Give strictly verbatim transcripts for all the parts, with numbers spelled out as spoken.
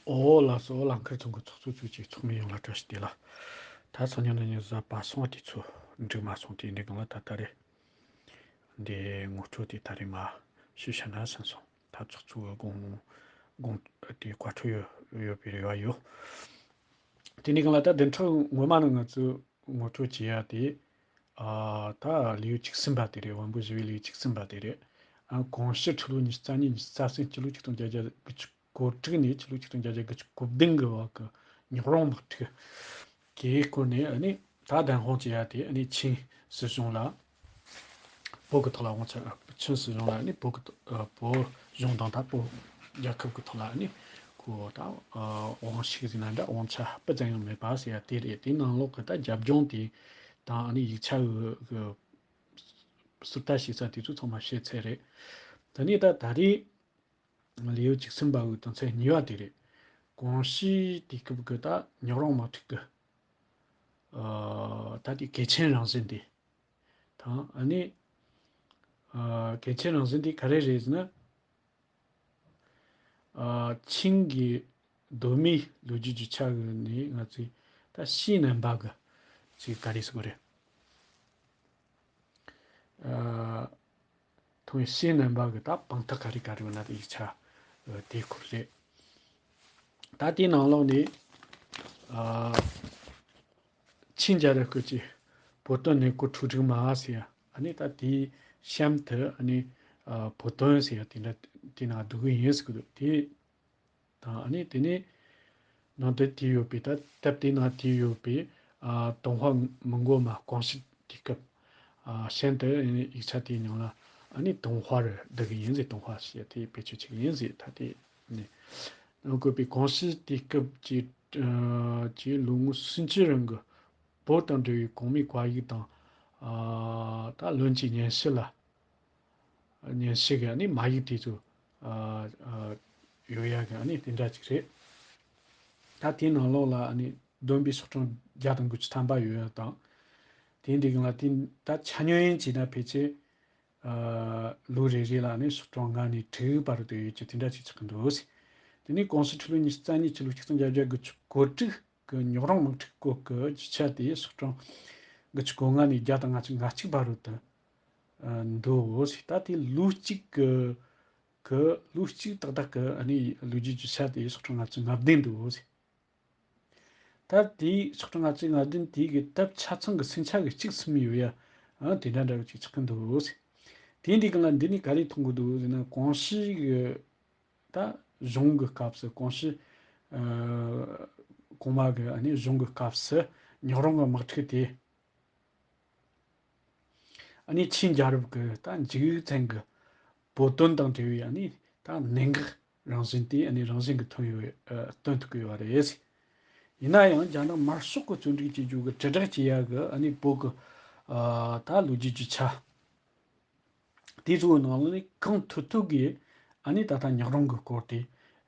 ཨོ་ལགས་སོ། ལག་ཁར་ཚོང་གི་ཚོགས་གཙོ་ཚོས་ཀྱི་ཚོགས་མི་ཡོངས་ལ་བཀྲ་ཤིས་བདེ་ལེགས། ད་སང་ཉིན་ནི་ཉི་ཤུ་རྩ་བ་སོང་བ་དུས་ཚོད་འགྲིག་མ་སོང་དེ་འདི་གང་ལ་ད་ད་རེད། འདི་ངོ་སྤྲོད་དེ་ད་རེས་མ་ཞུ་བྱ་ན་སང་སོང་ད་ཚོགས་གཙོ་གི་དགོངས་དགོངས་དེ་བཀའ་འཁྲོལ་ཡོད་ཡོད་པའི་རེ་བ་ཡོད། དེ་འདི་གང་ལ་ད་བདུན་ཕྲག་སྔོན་མ་ནི་ང་ཚོས་ངོ་སྤྲོད་བྱེད་ཡ་དེ། ཨ། ད་ལེའུ་བཅུ་གསུམ་པ་དེ་རེད། དབང་པོ་ཞི་བའི་ལེའུ་བཅུ་གསུམ་པ་དེ་རེད། ཨ། གོང་ཞུ་ཁྲི་ལོ་ཉི་ཤུ་རྩ་གཉིས་ཉི་ཤུ་རྩ་གསུམ་སྤྱི་ལོ་ཆིག་སྟོང་བརྒྱད་བརྒྱ་དགུ་བཅུ་གོ་དྲུག་ནས་སྤྱི་ལོ་ཆིག་སྟོང་བརྒྱད་བརྒྱ་དགུ་བཅུ་གོ་བདུན་གི་བར་གི་ཉོག་རོང་དམག་འཁྲུག་གི་སྐོར་ནས། ཨ་ནི་ད་བདེན་དཔང་བྱེད་ཡ་དེ་ཨ་ནི་ཆིན་སྲིད་གཞུང་ལ། བོད་ཀྱི་ཐོག་ལ་དབང་ཆ། ཆིན་སྲིད་གཞུང་ལ་ཨ་ནི་བོད་ཀྱི་ཐོག་ཨ། བོད་གཞུང་དང་ད་བོད་རྒྱལ་ཁབ་ཀྱི་ཐོག་ལ་ཨ་ནི་ཁོ་ད་ཨ། དབང་ཤུགས་ཟེར་ན་འདྲ། དབང་ཆ་སྤུ་ཙམ་ཡང་མེད་པ་ཟེར་ཡ་དེ་རེད། དེའི་ནང་ལོགས་ཀྱི་ད་རྒྱབ་ལྗོངས་དེ་དང་ཨ་ནི་ཡིག་ཆ་གི་གི་ཟུར་ལྟ་བྱེད་ས་དེ་ཚོ་ཚང་མ་བཤད་ཚར་རེད། ད་ནི་ད་ད་རེས་ལེའུ་བཅུ་གསུམ་པ་གི་དོན་ཚན་གཉིས་པ་དེ་རེད། གོང་ཞུས་དུས་སྐབས་ཀྱི་ད་ཉོག་རོང་དམག་འཁྲུག་གི་ཨ། ད་དེ་གལ་ཆེན་རང་བཞིན་དེ་དང་། ཨ་ནི་ཨ། གལ་ཆེན་རང་བཞིན་དེ་ག་རེ་རེད་ཟེར་ན། ཨ། ཆིན་གྱི་གདོད་མའི་ལོ་རྒྱུས་ཀྱི་ཆ་གི་ནས་ང་ཚོས་ད་ཕྱིའི་རྣམ་པ་གི་ཅིག་ག་རེ་ཟེར་དགོས་རེད། ཨ། ཐོག་མའི་ཕྱིའི་རྣམ་པ་གི་ད་དཔང་རྟགས་ག་རེ་ག་རེ་ཡོད་ན་དེ་ཡིག་ཆ་ཨ། དེའི་སྐོར་རེད། ད་དེའི་ནང་ལོགས་ནས་ཨ། ཆིན་རྒྱལ་རབས་སྐབས་ཀྱི་བོད་དོན་གནས་སྐོར་འཁྲུག་སྒྲིག་མ་ཟེར་ཡ། ཨ་ནི་ད་དེའི་གཤམ་དུ་ཨ་ནི་ཨ། བོད་དོན་ཟེར་ཡ་དེ་འདྲ་དེ་ནང་བསྡུ་གི་ཡིན་ཟེར་གི་འདུག་དེ་དང་ཨ་ནི་དེ་ནས་ནང་དོན་དེ་ཡོད་པའི། ད་དེབ་དེའི་ནང་དེ་ཡོད་པའི་ཨ། ཏུན་ཧོང་མི་མགོ་མ་གོང་ཞུས་དུས་སྐབས། ཨ། གཤམ་དུ་ཡིག་ཆ་དེའི་ནང་ལ་ཨ་ནི་ཏུན་ཧོང་བསྡུ་གི་ཡིན་ཟེར། ཏུན་ཧོང་ཞེས་དེ་བེད་སྤྱོད་བྱེད་ཀྱི་ཡིན་ཟེར། ད་དེ་ནས་ནང་བཀོད་པའི་གོང་ཞུས་དུས་སྐབས་ཀྱི་ཨ། ཀྱི་ལོ་ངོ་སུམ་ཅུ་རིང་གི་བོད་དང་འབྲེལ་བའི་གོང་མའི་བཀའ་ཡིག་དང་། ཨ། ད་བློན་གྱི་སྙན་ཞུ་ལ། སྙན་ཞུ་གི་ཨ་ནི་མ་ཡིག་དེ་ཚོ་ཨ། ཨ། ཡོད་ཡ་གི་ཨ་ནི་དེ་འདྲ་ཅིག་རེད། ད་དེའི་ནང་ལོགས་ལ་ཨ་ནི་བསྡོམས་པས་ཤོག་གྲངས་བརྒྱ་དང་དགུ་བཅུ་ཐམ་པ་ཡོད་ཡ་དང་། དེ་འདི་གང་ལ་དེ་ད་ཆ་སྙོམས་བྱས་ན་ཕལ་ཆེར་ཨ། ལོ་རེ་རེ་ལ་ཨ་ནི་ཤོག་གྲངས་ལྔ་ནས་དྲུག་བར་དུ་ཡོད་ཀྱི་དེ་འདྲ་ཅིག་ཆགས་ཀྱི་འདུག་དེ་ནས་གོང་ཞུས་ཁྲི་ལོ་ཉི་ཤུ་རྩ་གཉིས་ཕྱི་ལོ་ཆིག་སྟོང་བརྒྱད་བརྒྱ་དགུ་བཅུ་གོ་དྲུག་གི་ཉོག་རོང་དམག་འཁྲུག་སྐོར་གྱི་རྒྱུ་ཆ་དེ་ཤོག་གྲངས་དགུ་བཅུ་གོ་ལྔ་ནས་བརྒྱ་དང་ལྔ་བཅུ་ང་གཅིག་བར་དུ་འདུག་ད་དེ་ལོ་གཅིག་གི་གི་ལོ་གཅིག་ཏག་ཏག་གི་ཨ་ནི་ལོ་རྒྱུས་རྒྱུ་ཆ་དེ་ཤོག་གྲངས་ལྔ་བཅུ་ང་བདུན་འདུག་ད་དེ་ཤོག་གྲངས་ལྔ་བཅུ་ང་བདུན་དེ་གི་དེབ་ཆ་ཚང་གི་ཟིན་ཆ་གི་གཅིག་ཟིན་ཡོད་ཡ། ཨ། དེ་འདྲ་འདྲ་བོ་ཅིག་ཆགས་ཀྱི་འདུག་དེ་འདི་གང་ལ་འདི་ནས་ག་རེ་མཐོང་གི་འདུག་ཟེར་ན། གོང་ཞུས་གི་ད་གཞུང་གི་སྐབས་སུ། གོང་ཞུས་ཨ། གོང་མ་གི་ཨ་ནི་གཞུང་གི་སྐབས་སུ་ཉོག་རོང་གི་དམག་འཁྲུག་དེ། ཨ་ནི་ཆིན་རྒྱལ་རབས་ཀྱི་ད་འཇིག་རྟེན་གྱི་བོད་དོན་དང་འབྲེལ་བའི་ཨ་ནི་ད་གནད་འགག་རང་བཞིན་དེ་ཨ་ནི་རང་བཞིན་གྱིས་ཐོན་ཡོད། ཨ། སྟོན་ཐུབ་ཀྱི་ཡོད་རེད། ཡིན་ན་ཡང་རྒྱ་ནག་དམར་ཤོག་གི་བཙོན་འཇུག་བྱེད་རྒྱུ་གི་དྲིལ་བསྒྲགས་བྱེད་ཡ་གི་ཨ་ནི་བོད་ཀྱི་ཨ། ད་ལོ་རྒྱུས་རྒྱུ་ཆ་དེ་ཚོའི་ནང་ལ་ནི་གང་ཐུབ་ཐུབ་ཀྱིས་ཨ་ནི་ད་ལྟ་ཉག་རོང་གི་སྐོར་དེ་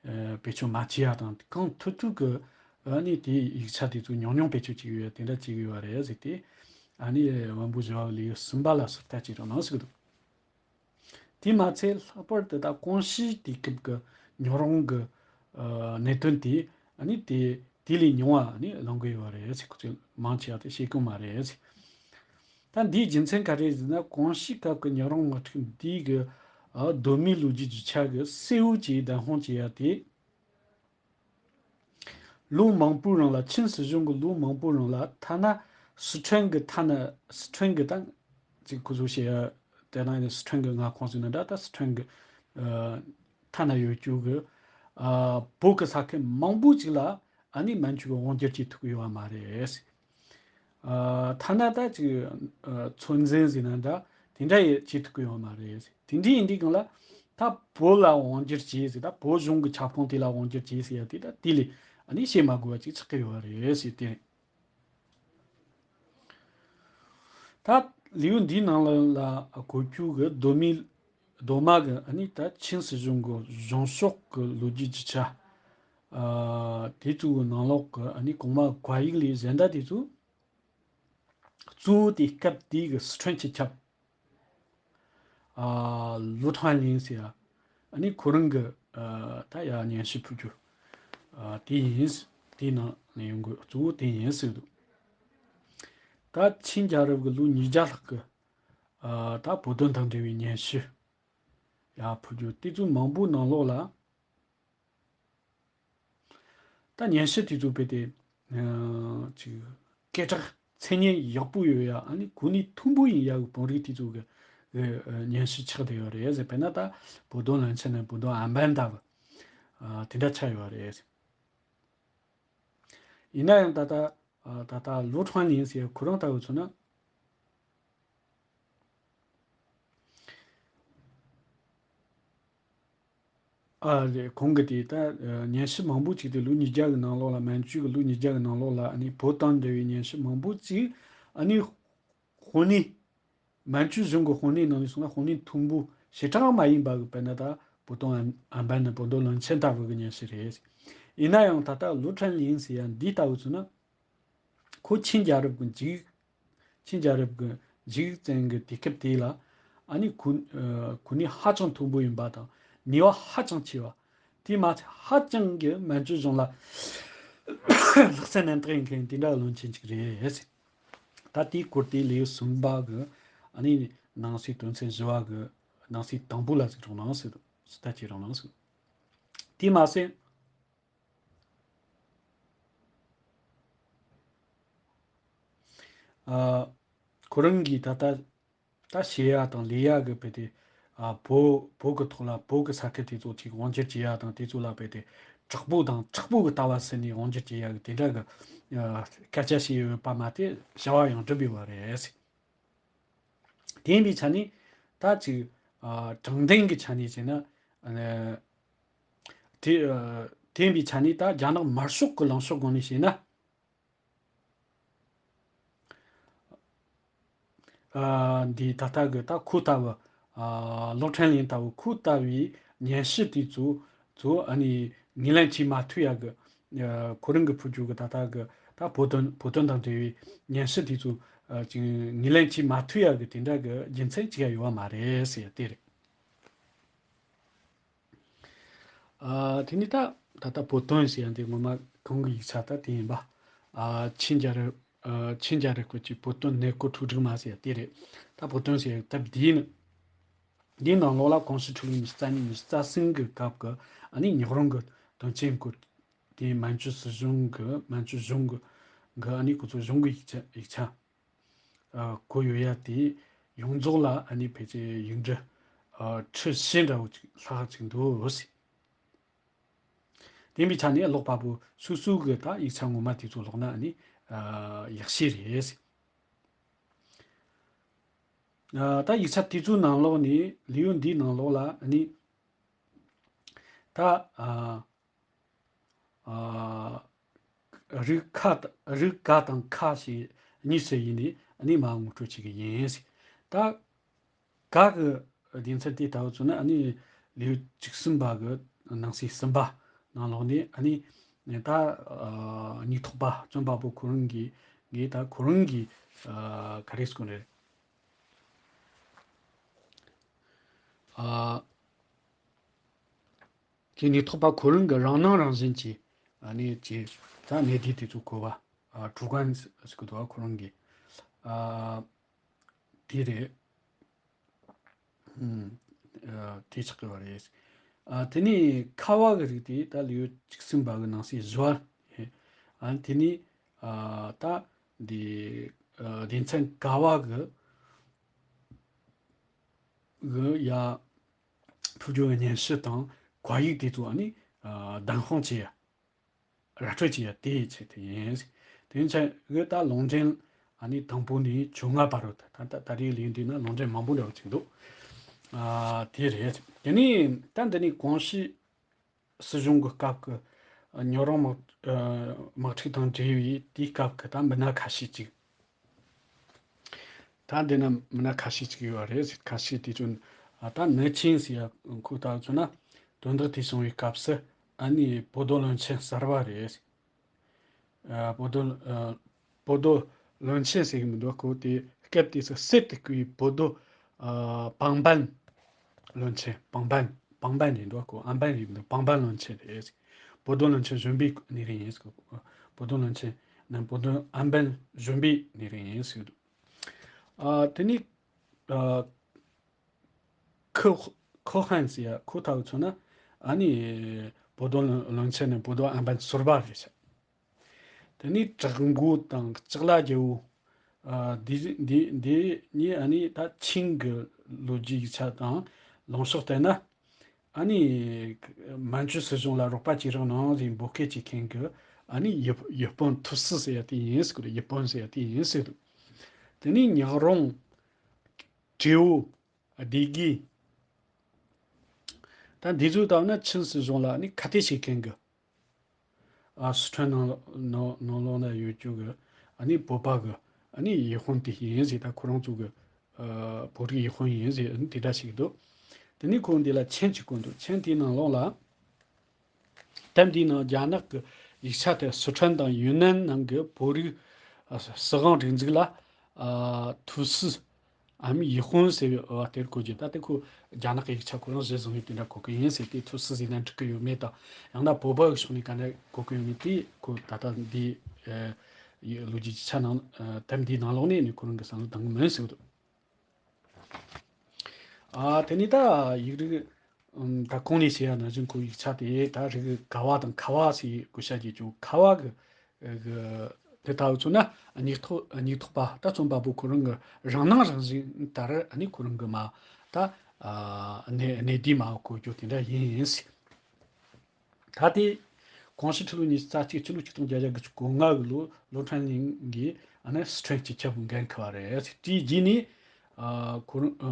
ཨ། བེད་སྤྱོད་མ་བྱེད་ཡ་དང་། གང་ཐུབ་ཐུབ་ཀྱིས་ཨ་ནི་དེའི་ཡིག་ཆ་དེ་ཚོ་ཉུང་ཉུང་བེད་སྤྱོད་བྱེད་ཀྱི་ཡོད། དེ་འདྲ་བྱེད་ཀྱི་ཡོད་རེད་ཟེར་ཏེ། ཨ་ནི་དབང་པོ་ཞི་བ་ལེའུ་གསུམ་པ་ལ་ཟུར་ལྟ་བྱེད་རོགས་གནང་ཟེར་གྱི་འདུག་དེ་མ་ཚད་ལྷག་པར་དུ་ད་གོང་ཞུས་དུས་སྐབས་ཀྱི་ཉོག་རོང་གི་ཨ། གནད་དོན་དེ་ཨ་ནི་དེ་དེ་ལས་ཉུང་བ་ཨ་ནི་གླེང་གི་ཡོད་རེད་ཟེར། ཁོ་ཚོས་མང་ཆེ་བ་དེ་བཤད་ཀྱི་མ་རེད་ཟེར། ད་འདིའི་རྒྱུ་མཚན་ག་རེ་ཟེར་ན། གོང་ཞུས་སྐབས་ཀྱི་ཉོག་རོང་དམག་འཁྲུག་འདི་གི་ཨ། གདོད་མའི་ལོ་རྒྱུས་རྒྱུ་ཆ་གི་གསལ་བོ་ཅིག་བདེན་དཔང་བྱེད་ཡ་དེ། ལོ་མང་པོའི་རིང་ལ། ཆིན་སྲིད་གཞུང་གི་ལོ་མང་པོའི་རིང་ལ་ཐ་ན་སི་ཁྲོན་གྱི་ཐ་ན། སི་ཁྲོན་གྱི་ད་ཅིག་ཁོ་ཚོ་བཤད་ཡ་དེ་ན་ཡིན་ན། སི་ཁྲོན་གྱི་མངའ་ཁོངས་ཟེར་ན་འདྲ། ད་སི་ཁྲོན་གྱི་ཨ། ཐ་ན་ཡོད་རྒྱུ་གི་ཨ། བོད་ཀྱི་ས་ཁུལ་མང་པོ་ཅིག་ལ་ཨ་ནི་མན་ཇུ་གིས་དབང་སྒྱུར་བྱེད་ཐུབ་ཀྱི་ཡོད་པ་མ་རེད། ཨ། ཐ་ན་ད་ཅིག་ཨ། ཚོད་འཛིན་ཟེར་ན་འདྲ། དེ་འདྲ་ཡི་བྱེད་ཐུབ་ཀྱི་ཡོད་མ་རེད། དེ་འདྲ་ཡིན་དུས་སྒང་ལ་ད་བོད་ལ་དབང་སྒྱུར་བྱས་ཟེར། ད་བོད་གཞུང་གི་ཁྱབ་ཁོངས་དེ་ལ་དབང་སྒྱུར་བྱས་ཟེར་ཡ་དེ་ད་དེ་ལས་ཨ་ནི་བཤད་མ་དགོས་པ་ཅིག་ཆགས་ཀྱི་ཡོད་རེད་ཟེར་དེ་རེད། ད་ལེའུ་འདིའི་ནང་ལ་ལ་གོ་རྒྱུ་གི་གདོད་མའི་གདོད་མ་གི་ཨ་ནི་ད་ཆིན་སྲིད་གཞུང་གི་གཞུང་ཕྱོགས་ཀྱི་ལོ་རྒྱུས་རྒྱུ་ཆ། ཨ། དེ་ཚོའི་ནང་ལོགས་ཀྱི་ཨ་ནི་གོང་མ་བཀའ་ཡིག་ལས་གཞན་དག་དེ་ཚོ་གཙོ་བོ་དེ་སྐབས་དེའི་གི་སི་ཁྲོན་སྤྱི་ཁྱབ། ཨ། ལུའུ་ཁྲང་ལིན་ཟེར་ཡ། ཨ་ནི་ཁོ་རང་གི་ཨ། ད་ཡ་སྙན་ཞུ་ཕུལ་རྒྱུ། ཨ་དེ་ཡིན། དེའི་ནང་ནས་ཡོང་དགོས་གཙོ་བོ་དེ་ཡིན་ཟེར་འདུག་ད་ཆིན་རྒྱལ་རབས་ཀྱི་ལོ་ཉིས་བརྒྱ་ལྷག་གི་ཨ་ད་བོད་དོན་དང་འབྲེལ་བའི་སྙན་ཞུ་ཡ་ཕུལ་རྒྱུ་དེ་ཚོ་མང་པོའི་ནང་ལོགས་ལ། ད་སྙན་ཞུ་དེ་ཚོ་དཔེ་དེ་ཨ་ཅིག་སྐད་གྲགས་མཚན་སྙན་ཡག་པོ་ཡོད་ཡ། ཨ་ནི་གོ་གནས་མཐོན་པོ་ཡིན་ཡ་གི་བོད་རིགས་དེ་ཚོ་གི་གི་ཨ་སྙན་ཞུ་ཆགས་བསྡད་ཡོད་རེད་ཟེར། དཔེར་ན་ད་བོད་དོན་བློན་ཆེན་ནས་བོད་དོན་ཨམ་བན་ལྟ་བུ་ཨ་དེ་འདྲ་ཆགས་ཡོད་རེད། ཡིན་ན་ཡང་ད་ལྟ་ཨ་ད་ལྟ་ལོ་ཁྲང་ལིན་ཟེར་ཁོ་རང་ལྟ་བུ་མཚོན་ན། ཨ་རེད། ཁོང་གིས་དེ་ད་ཨ་སྙན་ཞུ་མང་པོ་ཅིག་དེ་ལོ་ཉིས་བརྒྱ་གི་ནང་ལོགས་ལ། མན་ཇུ་གི་ལོ་ཉིས་བརྒྱ་གི་ནང་ལོགས་ལ་ཨ་ནི་བོད་དང་འབྲེལ་བའི་སྙན་ཞུ་མང་པོ་ཅིག་ཨ་ནི་དཔོན་གནས། མན་ཇུ་གཞུང་གི་དཔོན་གནས་ནང་ནས་སོང་ན་དཔོན་གནས་མཐོན་པོ་ཞེ་དྲག་མ་ཡིན་པ་གི། དཔེར་ན་ད་བོད་དོན་ཨམ་བན་ནི་བོད་དོན་བློན་ཆེན་ལྟ་བུ་གི་སྙན་ཞུ་རེད། ཡིན་ན་ཡང་ད་ལྟ་ལོ་ཁྲང་ལིན་ཟེར་ཡ་འདི་ལྟ་བུ་མཚོན་ན། ཁོ་ཆིན་རྒྱལ་རབས་ཀྱི་འཇིགས། ཆིན་རྒྱལ་རབས་ཀྱི་འཇིགས་བཙན་གྱི་དུས་སྐབས་དེ་ལ་ཨ་ནི་གོ་ཨ་གོ་གནས་ཧ་ཅང་མཐོན་པོ་ཡིན་པ་དང་ནུས་པ་ཧ་ཅང་ཆེ་བ། དེ་མ་ཚད་ཧ་ཅང་གི་མན་ཇུ་གཞུང་ལ་ལྷག་བསམ་རྣམ་དག་ཡིན་མཁན་དེ་འདྲ་བློན་ཆེན་ཅིག་རེད། ད་དེའི་སྐོར་དེ་ལེའུ་གསུམ་པ་གི་ཨ་ནི་ནང་གསེས་དོན་ཚན་བཞི་བ་གི་ནང་གསེས་དང་པོ་ལ་གཟིགས་རོགས་གནང་ཟེར་འདུག་ཟེར། ད་གཟིགས་རོགས་གནང་ཟེར། དེ་མ་ཟད། ཨ་ཁོ་རང་གིས་ད་ལྟ་ད་བཤད་ཡ་དང་ལས་ཡ་གི་དཔེ་དེ་ཨ་བོད་བོད་ཀྱི་ཐོག་ལ་བོད་ཀྱི་ས་ཁུལ་དེ་ཚོ་ཅིག་དབང་སྒྱུར་བྱེད་ཡ་དང་དེ་ཚོ་ལ་དཔེ་དེ་དྲག་པོ་དང་དྲག་པོ་གི་ལྟ་བ་ཟིན་ནས་དབང་སྒྱུར་བྱེད་ཡ་གི་དེ་འདྲ་གི་ཨ་སྐད་ཆ་བཤད་ཡོད་པ་མ་གཏོགས་བྱ་བ་ཡང་བསྒྲུབས་ཡོད་པ་རེད། དེ་ཡིན་པའི་ཆ་ནས་ད་ཅིག་ཨ་དྲང་བདེན་གྱི་ཆ་ནས་བྱས་ན། ཨ་དེ་ཨ་དེ་ཡིན་པའི་ཆ་ནས་ད་རྒྱ་ནག་དམར་ཤོག་གི་ལངས་ཕྱོགས་སྒོ་ནས་བཤད་ན། ཨ་འདི་ད་ལྟ་གི་ད་ཁོ་ལྟ་བུ་ཨ་ལོ་ཁྲང་ལིན་ལྟ་བུ་ཁོ་ལྟ་བུའི་སྙན་ཞུ་དེ་ཚོ་ཚོ་ཨ་ནི་ངོས་ལེན་བྱེད་མ་ཐུབ་ཡ་གི། ཨ་ཁོ་རང་གི་ཕུལ་རྒྱུ་གི་ད་ལྟ་གི་ད་བོད་དོན་བོད་དོན་དང་འབྲེལ་བའི་སྙན་ཞུ་དེ་ཚོ་ཨ་ཅིག་ངོས་ལེན་བྱེད་མ་ཐུབ་ཡ་གི་དེ་འདྲ་གི་རྒྱུ་མཚན་ཅིག་ཡང་ཡོད་པ་མ་རེད་ཟེར་ཡ་དེ་རེད། ཨ་དེ་ནི་ད་ད་ལྟ་བོད་དོན་ཟེར་ཡ་འདི་ངོ་མ་གོང་གི་ཡིག་ཆ་ད་དེ་ཡིན་པ། ཨ་ཆིན་རྒྱལ་རབས་ཨ་ཆིན་རྒྱལ་རབས་སྐོར་གྱི་བོད་དོན་གནས་སྐོར་འཁྲུག་སྒྲིག་མ་ཟེར་ཡ་དེ་རེད། ད་བོད་དོན་ཟེར་ཡ་སྟབས་བདེ་ནི་འདིའི་ནང་ལོགས་ལ་གོང་ཞུས་འཕྲོས་ལོ་ཉི་ཤུ་རྩ་གཉིས་ཉི་ཤུ་རྩ་གསུམ་གི་སྐབས་ཀྱི་ཨ་ནི་ཉག་རོང་གི་དོན་རྐྱེན་སྐོར། དེ་མན་ཇུ་སྲིད་གཞུང་གི་མན་ཇུ་གཞུང་གི་གི་ཨ་ནི་ཁོ་ཚོ་གཞུང་གི་ཡིག་ཆ་ཡིག་ཆ་ཨ་བཀོད་ཡོད་ཡ་དེ་ཡོངས་རྫོགས་ལ་ཨ་ནི་ཕལ་ཆེར་ཡིག་འབྲུ་ཨ་ཁྲི་བཞི་འདྲ་བོ་ཅིག་ལྷག་ཅིག་འདུག་ཟེར། དེ་ཡིན་པའི་ཆ་ནས་ཀློག་པ་པོ་སོ་སོ་གི་ད་ཡིག་ཆ་ངོ་མ་དེ་ཚོ་ཀློག་ན་ཨ་ནི་ཨ་ཡག་ཤོས་རེད། ཨ་ད་ཡིག་ཆ་དེ་ཚོའི་ནང་ལོགས་ནས་ལེའུ་འདིའི་ནང་ལོགས་ལ་ཨ་ནི་ད་ཨ་ཨ་རིགས་ཁ་ད་རིགས་ག་དང་ཁ་ཞེས་གཉིས་སུ་དབྱེ་ནས་ཨ་ནི་མར་ངོ་སྤྲོད་བྱེད་ཀྱི་ཡིན། ད་ག་གི་སྡེ་ཚན་དེ་ལྟ་བུ་མཚོན་ན་ཨ་ནི་ལེའུ་བཅུ་གསུམ་པ་གི་ནང་གསེས་གསུམ་པ་ནང་ལོགས་ནས་ཨ་ནི་ད་ཨ་ཉིས་ཐོག་པ་རྩོམ་པ་པོ་ཁོ་རང་གི་གི་ད་ཁོ་རང་གི་ཨ་ག་རེ་ཟེར་དགོས་རེད། ཨ་དེ་ནས་ཐོག་པ་ཁོ་རང་གི་རང་སྣང་རང་བཞིན་གྱི་ཨ་ནི་ཅི་ད་གནད་བརྡེག་དེ་ཚོ་གོ་བ། ཨ་ཀྲུའུ་ཀན་ཟེར་གི་འདུག་ཁོ་རང་གི་ཨ་དེ་རེད། ཨུམ། ཨ་དེ་ཆགས་ཀྱི་བ་རེད། ཨ་དེ་ནས་ཁ་བ་གི་རིགས་དེ་ད་ལེའུ་བཅུ་གསུམ་པ་གི་ནང་གསེས་བཞི་བ་རེད། ཨ་དེ་ནས་ཨ་ད་འདི་ཨ་སྡེ་ཚན་ག་བ་གི་གི་ཡ། ཕུལ་རྒྱུ་གི་སྙན་ཞུ་དང་བཀའ་ཡིག་དེ་ཚོ་ཨ་ནི་ཨ་བདམས་དཔང་བྱེད་ཡ། ར་སྤྲོད་བྱེད་ཡ་དེའི་ཆེད་དུ་ཡིན། དེ་ཚོ་གི་ད་ལུང་འདྲེན་ཨ་ནི་དང་པོ་ནས་བཅོ་ལྔ་བར་རུ་ད་ད་ད་རེས་ལས་འདི་ན་ལུང་འདྲེན་མང་པོ་འདྲ་བོ་ཅིག་འདུག་ཨ་དེ་རེད། དེ་ནས་ད་འདི་ནས་གོང་ཞུས་སྲིད་གཞུང་གི་སྐབས་ཀྱི་ཉོ་རོང་དམག་ཨ་དམག་འཁྲུག་དང་འབྲེལ་བའི་དེའི་སྐབས་ཀྱི་ད་མི་སྣ་ཁ་ཤས་ཅིག་ད་འདི་ན་མི་སྣ་ཁ་ཤས་ཅིག་ཡོད་རེད། ཁ་ཤས་དེ་ཚོ་ཨ་ད་ནི་ཆིན་ཟེར་ཡ་ཁོ་ལྟ་བུ་ཚོ་ན་དོན་དག་དེ་བྱུང་བའི་སྐབས་སུ་ཨ་ནི་བོད་དོན་བློན་ཆེན་གསར་པ་རེད། ཨ་བོད་དོན་ཨ་བོད་དོན་བློན་ཆེན་ཟེར་གི་མི་འདུག་ཁོ་དེ་སྐབས་དེ་སུ་གསེར་དུ་བརྐོས་པའི་བོད་དོན་ཨ་པང་བན་བློན་ཆེན། པང་བན་པང་བན་རེད་འདུག་ཁོ་ཨམ་བན་རེད་མི་འདུག་པང་བན་བློན་ཆེན་རེད། བོ་དོན་བློན་ཆེན་གཞོན་པའི་གནས་རིམ་ཡིན་ཟེར། བོ་དོན་བློན་ཆེན་ནི་བོ་དོན་ཨན་པན་གཞོན་པའི་གནས་རིམ་ཡིན་ཟེར་འདུག་ཨ་དེ་ནས་ཨ་ཁོ་ཁོ་ཧན་ཟེར་ཡ་ཁོ་ཐག་ཚོད་ན་ཨ་ནི་བོ་དོན་བློན་ཆེན་ནི་བོ་དོན་ཨན་པན་ཟུར་པ་རེད་ཤག་དེ་ནས་བྲག་མགོ་དང་ལྕགས་ལ་རྒྱལ་པོ། ཨ་འདི་འདི་འདི་གཉིས་ཨ་ནི་ད་ཆིང་གི་ལོ་རྒྱུས་ཡིག་ཆ་དང་ལངས་ཕྱོགས་བལྟས་ན། ཨ་ནི་མན་ཇུ་སྲིད་གཞུང་ལ་རོགས་པ་བྱེད་རོགས་གནང་ཟེར་འབོད་སྐུལ་བྱེད་མཁན་གྱི་ཨ་ནི་ཡུལ་ཡུལ་དཔོན་ཐུ་སི་ཟེར་ཡ་དེ་ཡིན་ཟེར་གི་རེད། ཡུལ་དཔོན་ཟེར་ཡ་དེ་ཡིན་ཟེར་འདུག་དེ་ནས་ཉག་རོང་། དྲེའུ། སྡེ་དགེ། ད་འདི་ཚོ་ལྟར་ན་ཆིན་སྲིད་གཞུང་ལ་ནི་ཁ་གཏད་བྱེད་མཁན་གྱི། ཨ་སི་ཁྲོན་ནང་ནང་ནང་ལོགས་ན་ཡོད་རྒྱུ་གི་ཨ་ནི་བོད་པ་གི་ཨ་ནི་ཡུལ་དཔོན་དེ་ཡིན་ཟེར། ད་ཁོ་རང་ཚོ་གི་ཨ་བོད་རིགས་ཡུལ་དཔོན་ཡིན་ཟེར་ཨ་ནི་དེ་འདྲ་ཞིག་འདུག་དེ་ནས་ཁོ་འདི་ལ་མཆན་གཅིག་བསྐོན་འདུག་མཆན་དེའི་ནང་ལོགས་ལ། དེབ་འདིའི་ནང་རྒྱ་ནག་གི་ཡིག་ཆ་དེ་སི་ཁྲོན་དང་ཡུན་ནན་ནང་གི་བོད་རིགས་ཨ་སྲིད་དབང་སྒྲིག་འཛུགས་ལ་ཨ་ཐུ་སི་ཨ་མི་ཡུལ་དཔོན་ཟེར་བའི་འོ་དེར་གོ་རྒྱུ། ད་ལྟ་ཁོ་རྒྱ་ནག་གི་ཡིག་ཆ་ཁོ་རང་གཞིར་བཟུང་ཡོད་དེ་འདྲ་གོ་གི་ཡིན་ཟེར་ཏེ། ཐུ་སི་ཟེར་ན་འགྲིག་གི་ཡོད་མེད་དང་། ཡང་ན་བོད་པ་གི་ཕྱོགས་ནས་ག་འདྲ་གོ་གི་ཡོད་མེད་དེ་ཁོ་ད་ལྟ་འདི་ཨ་ལོ་རྒྱུས་ཀྱི་ཆ་ནང་ཨ་དེབ་འདིའི་ནང་ལོགས་ནས་ནི་ཁོ་རང་གི་བསམ་བློ་བཏང་གི་མིན་ཟེར་གི་འདུག་ཨ་དེ་ནས་ད་ཡིག་རིགས་ཨམ་ད་གོང་ནས་བཤད་ཡ་ནང་བཞིན་ཁོ་ཡིག་ཆ་དེ་ད་རིགས་ག་བ་དང་ཁ་བ་ཟེར་གོ་ཤ་རྒྱས་ཅུང་ཁ་བ་གི་གི་དེ་ལྟ་བུ་ཚོ་ན་སྙན་ཐོག་སྙན་ཐོག་པ་ད་རྩོམ་པ་པོ་ཁོ་རང་གི་རང་སྣང་རང་བཞིན་ལྟར་ཨ་ནི་ཁོ་རང་གི་མ་ད་ཨ་གནས་གནས་དུས་མ་གོ་རྒྱུ་དེ་འདྲ་ཡིན་ཟེར། ད་ལྟའི་གོང་ཞི་ཁྲི་ལོ་ཉི་ཤུ་རྩ་གཅིག་ཕྱི་ལོ་ཆིག་སྟོང་བརྒྱ་བརྒྱ་དགུ་བཅུ་གོ་ལྔ་གི་ལོ་ལོ་ཁྲན་ལིང་གིས་ཨ་ནི་སི་ཁྲོན་སྤྱི་ཁྱབ་འགན་འཁུར་བ་རེད། དེའི་རྗེས་ནས་ཨ་ཁོ་རང་ཨ་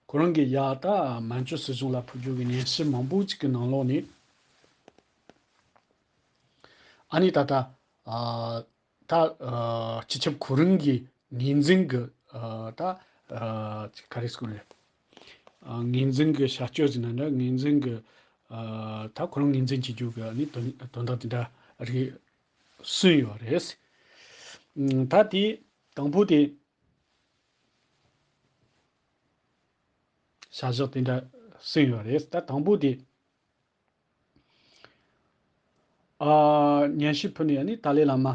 ཁོ་རང་གིས་ཡ་ད་མན་ཇུ་སྲིད་གཞུང་ལ་ཕུལ་རྒྱུ་གི་སྙན་ཞུ་མང་པོ་ཅིག་གི་ནང་ལོགས་ནས་ཨ་ནི་ད་ལྟ་ཨ་ད་ཨ་སྤྱི་ཁྱབ་ཁོ་རང་གི་ངོས་འཛིན་གི་ཨ་ད་ཨ་ག་རེ་ཟེར་དགོས་རེད། ཨ་ངོས་འཛིན་གི་བྱ་སྤྱོད་ཟེར་ན་འདྲ། ངོས་འཛིན་གི་ཨ་ད་ཁོ་རང་ངོས་འཛིན་བྱེད་རྒྱུ་གི་ཨ་ནི་དོན་དོན་དག་དེ་འདྲ་རིགས་གསུངས་ཡོད་རེད། ཨ་ད་དེ་དང་པོ་དེ་བྱ་གཞག་དེ་འདྲ་གསུངས་ཡོད་རེད། ད་དང་པོ་དེ་ཨ་སྙན་ཞུ་ཕུལ་ནས་ཨ་ནི་ཏཱ་ལའི་བླ་མ་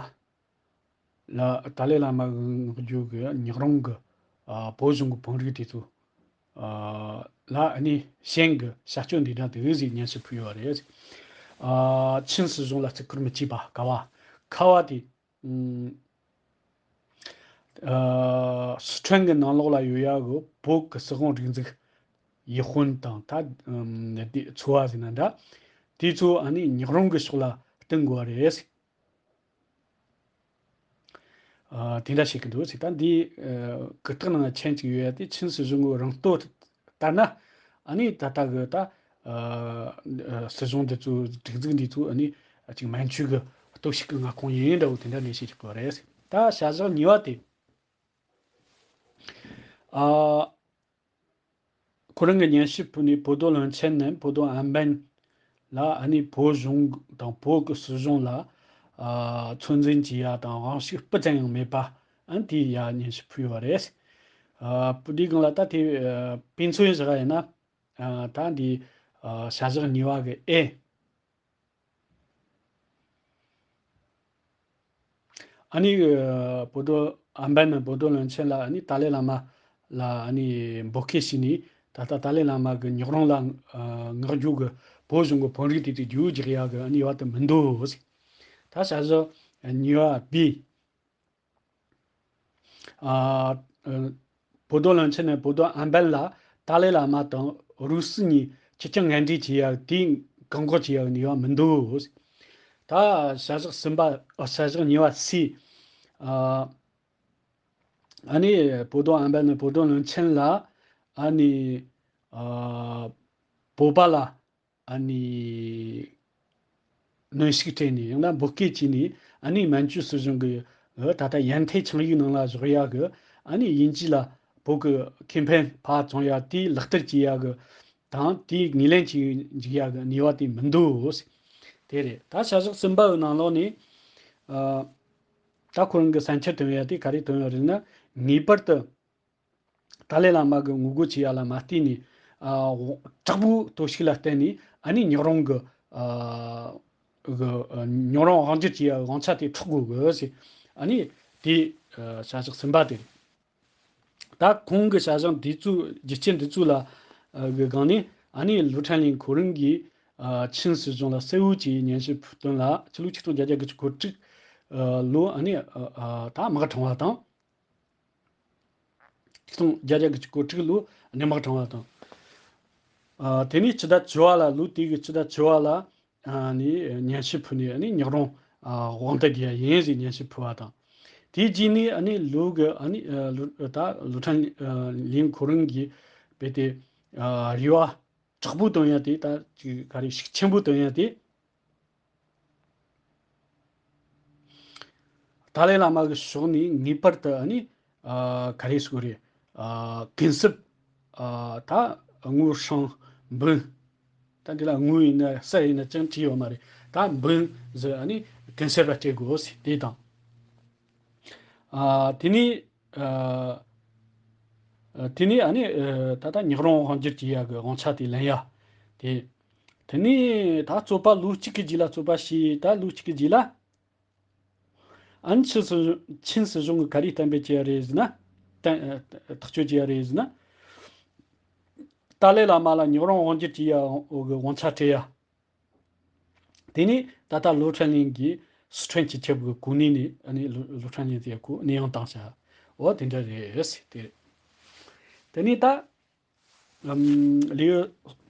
ལ་ཏཱ་ལའི་བླ་མ་གི་མངགས་བརྒྱུད་གི་ཉག་རོང་གི་ཨ་བོད་གཞུང་གི་དཔོན་རིགས་དེ་ཚོ་ཨ་ལ་ཨ་ནི་ཞན་གི་བྱ་སྤྱོད་འདི་འདྲ་འདུག་ཟེར་སྙན་ཞུ་ཕུལ་ཡོད་རེད། ཨ་ཆིན་སྲིད་གཞུང་ལ་བརྩི་བཀུར་མི་བྱེད་པ་ག་བ། ཁ་བ་དེ་ཨུམ་ཨ་སི་ཁྲོན་གི་ནང་ལོགས་ལ་ཡོད་ཡ་གི་བོད་གི་སྲིད་དབང་སྒྲིག་འཛུགས་ཡུལ་དཔོན་དང་ད་ཨུམ་དེ་ཚོ་བ་ཟེར་ན་འདྲ། དེ་ཚོ་ཨ་ནི་ཉག་རོང་གི་ཕྱོགས་ལ་བསྟུན་དགོས་པ་རེད། ཨ་དེ་འདྲ་བཤད་ཀྱི་འདུག་ཟེར། ད་འདི་ཨ་གི་རྟགས་ནང་མཆན་གཅིག་ཡོད་ཡ་དེ་ཆིན་སྲིད་གཞུང་གི་རང་བསྟོད་ལྟར་ན་ཨ་ནི་ད་ལྟ་གི་ད་ཨ་ཨ་སྲིད་གཞུང་འདི་ཚོ་སྒྲིག་འཛུགས་འདི་ཚོ་ཨ་ནི་ཅིག་མན་ཇུ་གི་སྟོབས་ཤུགས་ཀྱི་མངའ་ཁོངས་ཡིན་འདྲ་བོ་དེ་འདྲ་ནས་བཤད་ཀྱི་ཡོད་རེད། ད་བྱ་གཞག་གཉིས་པ་དེ་ཨ། ཁོ་རང་གི་སྙན་ཞུ་ཕུལ་ནས་བོད་དོན་བློན་ཆེན་ནས་བོད་དོན་ཨན་པན་ལ་ཨ་ནི་བོད་གཞུང་དང་བོད་ཀྱི་སྲིད་གཞུང་ལ་ཨ་ཚོད་འཛིན་བྱེད་ཡ་དང་དབང་ཤུགས་སྤུ་ཙམ་ཡང་མེད་པ་ཨ་ནི་དེ་ཡ་སྙན་ཞུ་ཕུལ་ཡོད་རེད། ཨ་བུ་འདིའི་སྒང་ལ་ད་དེ་ཨ་དཔེ་མཚོན་བཞག་ཡིན་ན་ཨ་ད་འདི་ཨ་བྱ་གཞག་གཉིས་པ་གི་ཨེ། ཨ་ནི་ཨ་བོད་དོན་ཨན་པན་ནི་བོད་དོན་བློན་ཆེན་ལ་ཨ་ནི་ཏཱ་ལའི་བླ་མ་ལ་ཨ་ནི་འབོད་སྐུལ་བྱས་ནས་ད་ལྟ་ཏཱ་ལའི་བླ་མ་གི་ཉག་རོང་ལ་ཨ་མངགས་རྒྱུ་གི་བོད་གཞུང་གི་དཔོན་རིགས་དེ་དུས་རྒྱུ་རྒྱག་ཡ་གི་ཨ་ནི་བ་དེ་མི་འདུག་ཟེར། ད་བྱ་གཞག་གཉིས་པ་བི། ཨ་ཨ་བོད་དོན་བློན་ཆེན་ནས་བོད་དོན་ཨན་པན་ལ་ཏཱ་ལའི་བླ་མ་དང་རུ་སུ་གཉིས་ཁྱེད་ཅག་ངན་འབྲེལ་བྱེད་ཡ་དེ་བཀག་འགོག་བྱེད་ཡ་ནུས་པ་མི་འདུག་ད་བྱ་གཞག་གསུམ་པ་ཨ་བྱ་གཞག་གཉིས་པ་སི། ཨ་ཨ་ནི་བོད་དོན་ཨན་པན་ནས་བོད་དོན་བློན་ཆེན་ལ་ཨ་ནི་ཨ་བོད་པ་ལ་ཨ་ནི་གནོན་ཤུགས་སྤྲད་ནས་ཡང་ན་འབོད་སྐུལ་བྱས་ནས་ཨ་ནི་མན་ཇུ་སྲིད་གཞུང་གི་ཨ་ད་ལྟ་ཡན་ཐེ་ཆིངས་ཡིག་ནང་ལ་བཞག་ཡ་གི་ཨ་ནི་དབྱིན་ཇི་ལ་བོད་ཀྱི་ཁེ་ཕན་ཕར་བཙོང་ཡ་དེ་ལག་བསྟར་བྱེད་ཡ་གི་དང་དེ་ངོས་ལེན་བྱེད་འཇུག་ཡ་གི་ནུས་པ་དེ་མི་འདུག་དེ་རེད། ད་བྱ་གཞག་གསུམ་པ་གི་ནང་ལོགས་ནས་ཨ་ད་ཁོ་རང་གི་བསམ་འཆར་བཏོན་ཡ་དེ་ག་རེ་བཏོན་ཡོད་རེད་ན། ངེས་པར་དུ་ཏཱ་ལའི་བླ་མ་གི་ངོ་རྒོལ་བྱེད་ཡ་ལ་མ་བལྟས་ནས་ཨ་དྲག་པོའི་སྟོབས་ཤུགས་ལ་བརྟེན་ནས་ཨ་ནི་ཉག་རོང་གི་ཨ་ གི་ཨ་ཉག་རོང་དབང་སྒྱུར་གྱི་དབང་ཆ་དེ་འཕྲོག་དགོས་གི་ཟེར། ཨ་ནི་དེ་ཨ་བྱ་གཞག་གསུམ་པ་དེ་རེད། ད་ཁོང་གི་བྱ་གཞག་འདི་ཚོ་རྒྱུ་རྐྱེན་འདི་ཚོ་ལ་ཨ་གི་སྒང་ནས་ཨ་ནི་ལུའུ་ཁྲན་ལིན་ཁོ་རང་གིས་ཨ་ཆིན་སྲིད་གཞུང་ལ་གསལ་བོ་བྱས་སྙན་ཞུ་ཕུལ་དོན་ལ་ཕྱི་ལོ་ཆིག་སྟོང་བརྒྱད་བརྒྱ་དགུ་བཅུ་གོ་དྲུག་ཨ་ལོ་ཨ་ནི་ཨ་ཨ་ད་དམག་དྲངས་པ་དང་། ཆིག་སྟོང་བརྒྱད་བརྒྱ་དགུ་བཅུ་གོ་དྲུག་ལོ་ནས་དམག་དྲངས་པ་དང་། ཨ་དེ་ནས་སྤྱི་ཟླ་བཅུ་པ་ལ་ལོ་དེ་གི་སྤྱི་ཟླ་བཅུ་པ་ལ་ཨ་ནི་སྙན་ཞུ་ཕུལ་ནས་ཨ་ནི་ཉག་རོང་ཨ་དབང་བསྡུ་རྒྱུ་ཡིན་ཟེར་སྙན་ཞུ་ཕུལ་བ་དང་། དེའི་རྗེས་ནས་ཨ་ནི་ལོ་གི་ཨ་ནི་ཨ་ལོ་ད་ལུའུ་ཁྲན་ཨ་ལིན་ཁོ་རང་གིས་རྦད་དེ་ཨ་རེ་བ་དྲག་པོ་བཏོན་ཡ་དེ། ད་ཅིག་ག་རེ་ཤུགས་ཆེན་པོ་བཏོན་ཡ་དེ། ཏཱ་ལའི་བླ་མ་གི་ཕྱོགས་ནས་ངེས་པར་དུ་ཨ་ནི་ཨ་ག་རེ་ཟེར་དགོས་རེད། ཨ་གུན་གསབ། ཨ་ད་དངུལ་ཧྲང་འབུམ། ད་འདི་ལ་དངུལ་ཡིན་ན་གསེར་ཡིན་ན་ཅང་བྲིས་ཡོད་མ་རེད། ད་འབུམ་ཟེར་ཨ་ནི་གུན་གསབ་ལ་སྤྲད་དགོས་ཟེར་དེ་དང་། ཨ་དེ་ནས་ཨ་ཨ་དེ་ནས་ཨ་ནི་ཨ་ད་ལྟ་ཉག་རོང་དབང་སྒྱུར་གྱི་ཡ་གི་དབང་ཆ་དེ་ལེན་ཡ། དེ་དེ་ནས་ད་རྩོད་པ་ལོ་གཅིག་གི་རྗེས་ལ། རྩོད་པ་བྱས། ད་ལོ་གཅིག་གི་རྗེས་ལ་ཨ་ནི་ཆིན་སྲིད་ཆིན་སྲིད་གཞུང་གིས་ག་རེ་གཏན་འབེབས་བྱས་ཡ་རེད་ཟེར་ན། གཏན་ཨ་ཐག་གཅོད་བྱས་ཡ་རེད་ཟེར་ན། ཏཱ་ལའི་བླ་མ་ལ་ཉག་རོང་དབང་སྒྱུར་གྱི་ཡ་གི་དབང་ཆ་སྤྲད་ཡ། དེ་ནས་ད་ལྟ་ལོ་ཁྲན་ལིན་གྱིས་སི་ཁྲོན་སྤྱི་ཁྱབ་ཀྱི་གོ་གནས་ནས་ཨ་ནི་ལོ་ལོ་ཁྲན་ལིན་དེ་གོ་གནས་དབྱུང་བཏང་བྱ། འོ་དེ་འདྲ་རེད་ཟེར་དེ་རེད། དེ་ནས་ད་ཨམ་ལེའུ་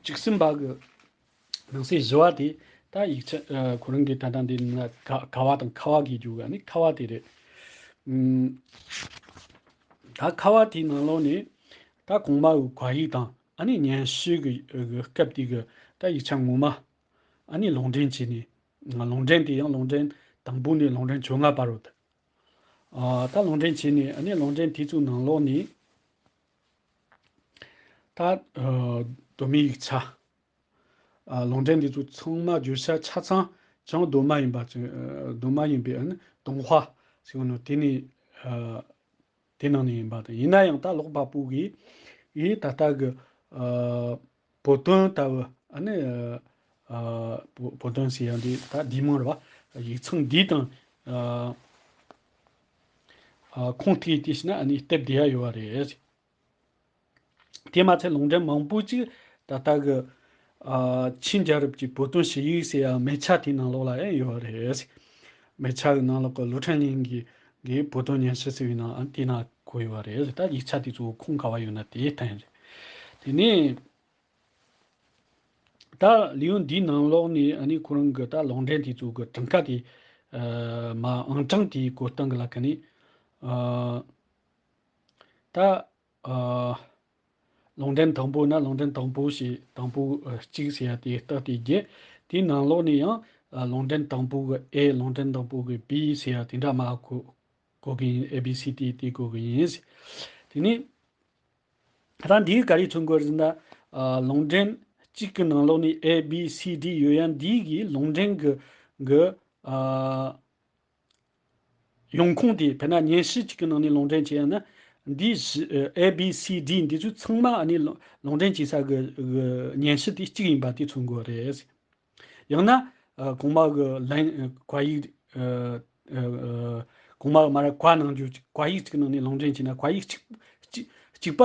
བཅུ་གསུམ་པ་གི་ནང་གསེས་བཞི་པ་དེ། ད་ཡིག་ཆ་ཨ་ཁོ་རང་གིས་ད་ལྟ་འདི་ན་ག་ག་བ་དང་ཁ་བ་གི་རྒྱུ་ག་ནི་ཁ་བ་དེ་རེད། ཨམ་ད་ཁ་བ་དེའི་ནང་ལོགས་ནས་ད་གོང་མ་གི་བཀའ་ཡིག་དང་ཨ་ནི་སྙན་ཞུ་གི་གི་སྐབས་དེ་གི་ད་ཡིག་ཆ་ངོ་མ། ཨ་ནི་ལུང་འདྲེན་བྱས་ནས། ལུང་འདྲེན་དེ་ཡང་ལུང་འདྲེན་དང་པོ་ནས་ལུང་འདྲེན་བཅོ་ལྔ་བར་རོ། ཨ་ད་ལུང་འདྲེན་བྱས་ནས་ཨ་ནི་ལུང་འདྲེན་དེ་ཚོའི་ནང་ལོགས་ནས་ད་ཨ་གདོད་མའི་ཡིག་ཆ། ཨ་ལུང་འདྲེན་དེ་ཚོ་ཚང་མ་བརྗོད་བྱ་ཆ་ཚང་ཅང་གདོད་མ་ཡིན་པ་ཅིག་ཨ་གདོད་མ་ཡིན་པའི་ཨ་ནི་ཏུང་ཧྭ་ཟེར་བ་ནོ་དེ་ནས་ཨ་དེ་ནང་ནས་ཡིན་པ་དང་། ཡིན་ན་ཡང་ད་ལོག་པ་པོ་གིས་ཡིས་ད་ལྟ་གི་ཨ་བོད་དོན་ལྟ་བུ་ཨ་ནི་ཨ་བོད་བོད་དོན་ཟེར་ཡ་འདི་ད་འདི་མོ་རེད་བ། ཡིག་ཚང་འདི་དང་ཨ་ཨ་ཁུངས་གཏུགས་ཏེ་བྱས་ན་ཨ་ནི་སྟབས་བདེ་ཡ་ཡོད་བ་རེད། དེ་མ་ཚད་ལུང་འདྲེན་མང་པོ་ཅིག་ད་ལྟ་གི་ཨ་ཆིན་རྒྱལ་རབས་ཀྱི་བོད་དོན་ཞུ་ཡིག་ཟེར་ཡ་མལ་ཆ་དེའི་ནང་ལོགས་ལ་ཨེ་ཡོད་རེད། མལ་ཆ་གི་ནང་ལོགས་གི་ལུའུ་ཁྲན་ལིན་གྱི་གི་བོད་དོན་སྙན་ཞུ་ཟེར་བའི་ནང་ཨ་དེའི་ནང་བཀོད་ཡོད་རེད། ད་ཡིག་ཆ་དེ་ཚོ་ཁུངས་ག་བ་ཡོད་ན་དེ་བསྟན་རེད། དེ་ནས་ད་ལེའུ་འདིའི་ནང་ལོགས་ནས་ཨ་ནི་ཁོ་རང་གི་ད་ལུང་འདྲེན་དེ་ཚོ་གི་གྲངས་ཀ་དེ་ཨ་མ་ཨང་གྲངས་དེའི་བཀོད་སྟངས་གི་ལ་ཁ་ནས་ཨ་ད། ཨ་ལུང་འདྲེན་དང་པོ་ན་ལུང་འདྲེན་དང་པོ་ཞེས་དང་པོ་ཨ་གཅིག་ཟེར་ཡ་དེ་རྟགས་དེ་བརྒྱད། དེའི་ནང་ལོགས་ནས་ཡང་ཨ་ལུང་འདྲེན་དང་པོ་གི་ཨེ། ལུང་འདྲེན་དང་པོ་གི་བི་ཟེར་ཡ་དེ་འདྲ་མ་གོ་གོ་གི་ཡིན། ཨེ་བི་སི་ཌི་དེ་གོ་གི་ཡིན། དེ་ནས་ད་འདིའི་ག་རེ་མཚོན་གོ་རེད་ཟེར་ན། ཨ་ལུང་འདྲེན་གཅིག་གི་ནང་ལོགས་ནས་ཨེ་བི་སི་ཌི་ཡོད་ཡ་འདི་གི་ལུང་འདྲེན་གི་གི་ཨ། ཡོང་ཁུངས་དེ་དཔེར་ན་སྙན་ཞུ་གཅིག་གི་ནང་ནས་ལུང་འདྲེན་བྱས་ཡ་ན། འདི་བཞི་ཨེ་བི་སི་ཌི་འདི་ཚོ་ཚང་མ་ཨ་ནི་ལུང་ལུང་འདྲེན་བྱེད་ས་གི་གི་སྙན་ཞུ་དེ་གཅིག་ཡིན་པ་དེ་མཚོན་དགོས་རེད། ཡང་ན་ཨ་གོང་མ་གི་ལན་བཀའ་ཡིག་ཨ་ཨ་གོང་མ་གི་མ་ར་བཀའ་གནང་རྒྱུ་གཅིག་བཀའ་ཡིག་གཅིག་གི་ནང་ནས་ལུང་འདྲེན་བྱས་ན། བཀའ་ཡིག་གཅིག་གཅིག་གཅིག་པ་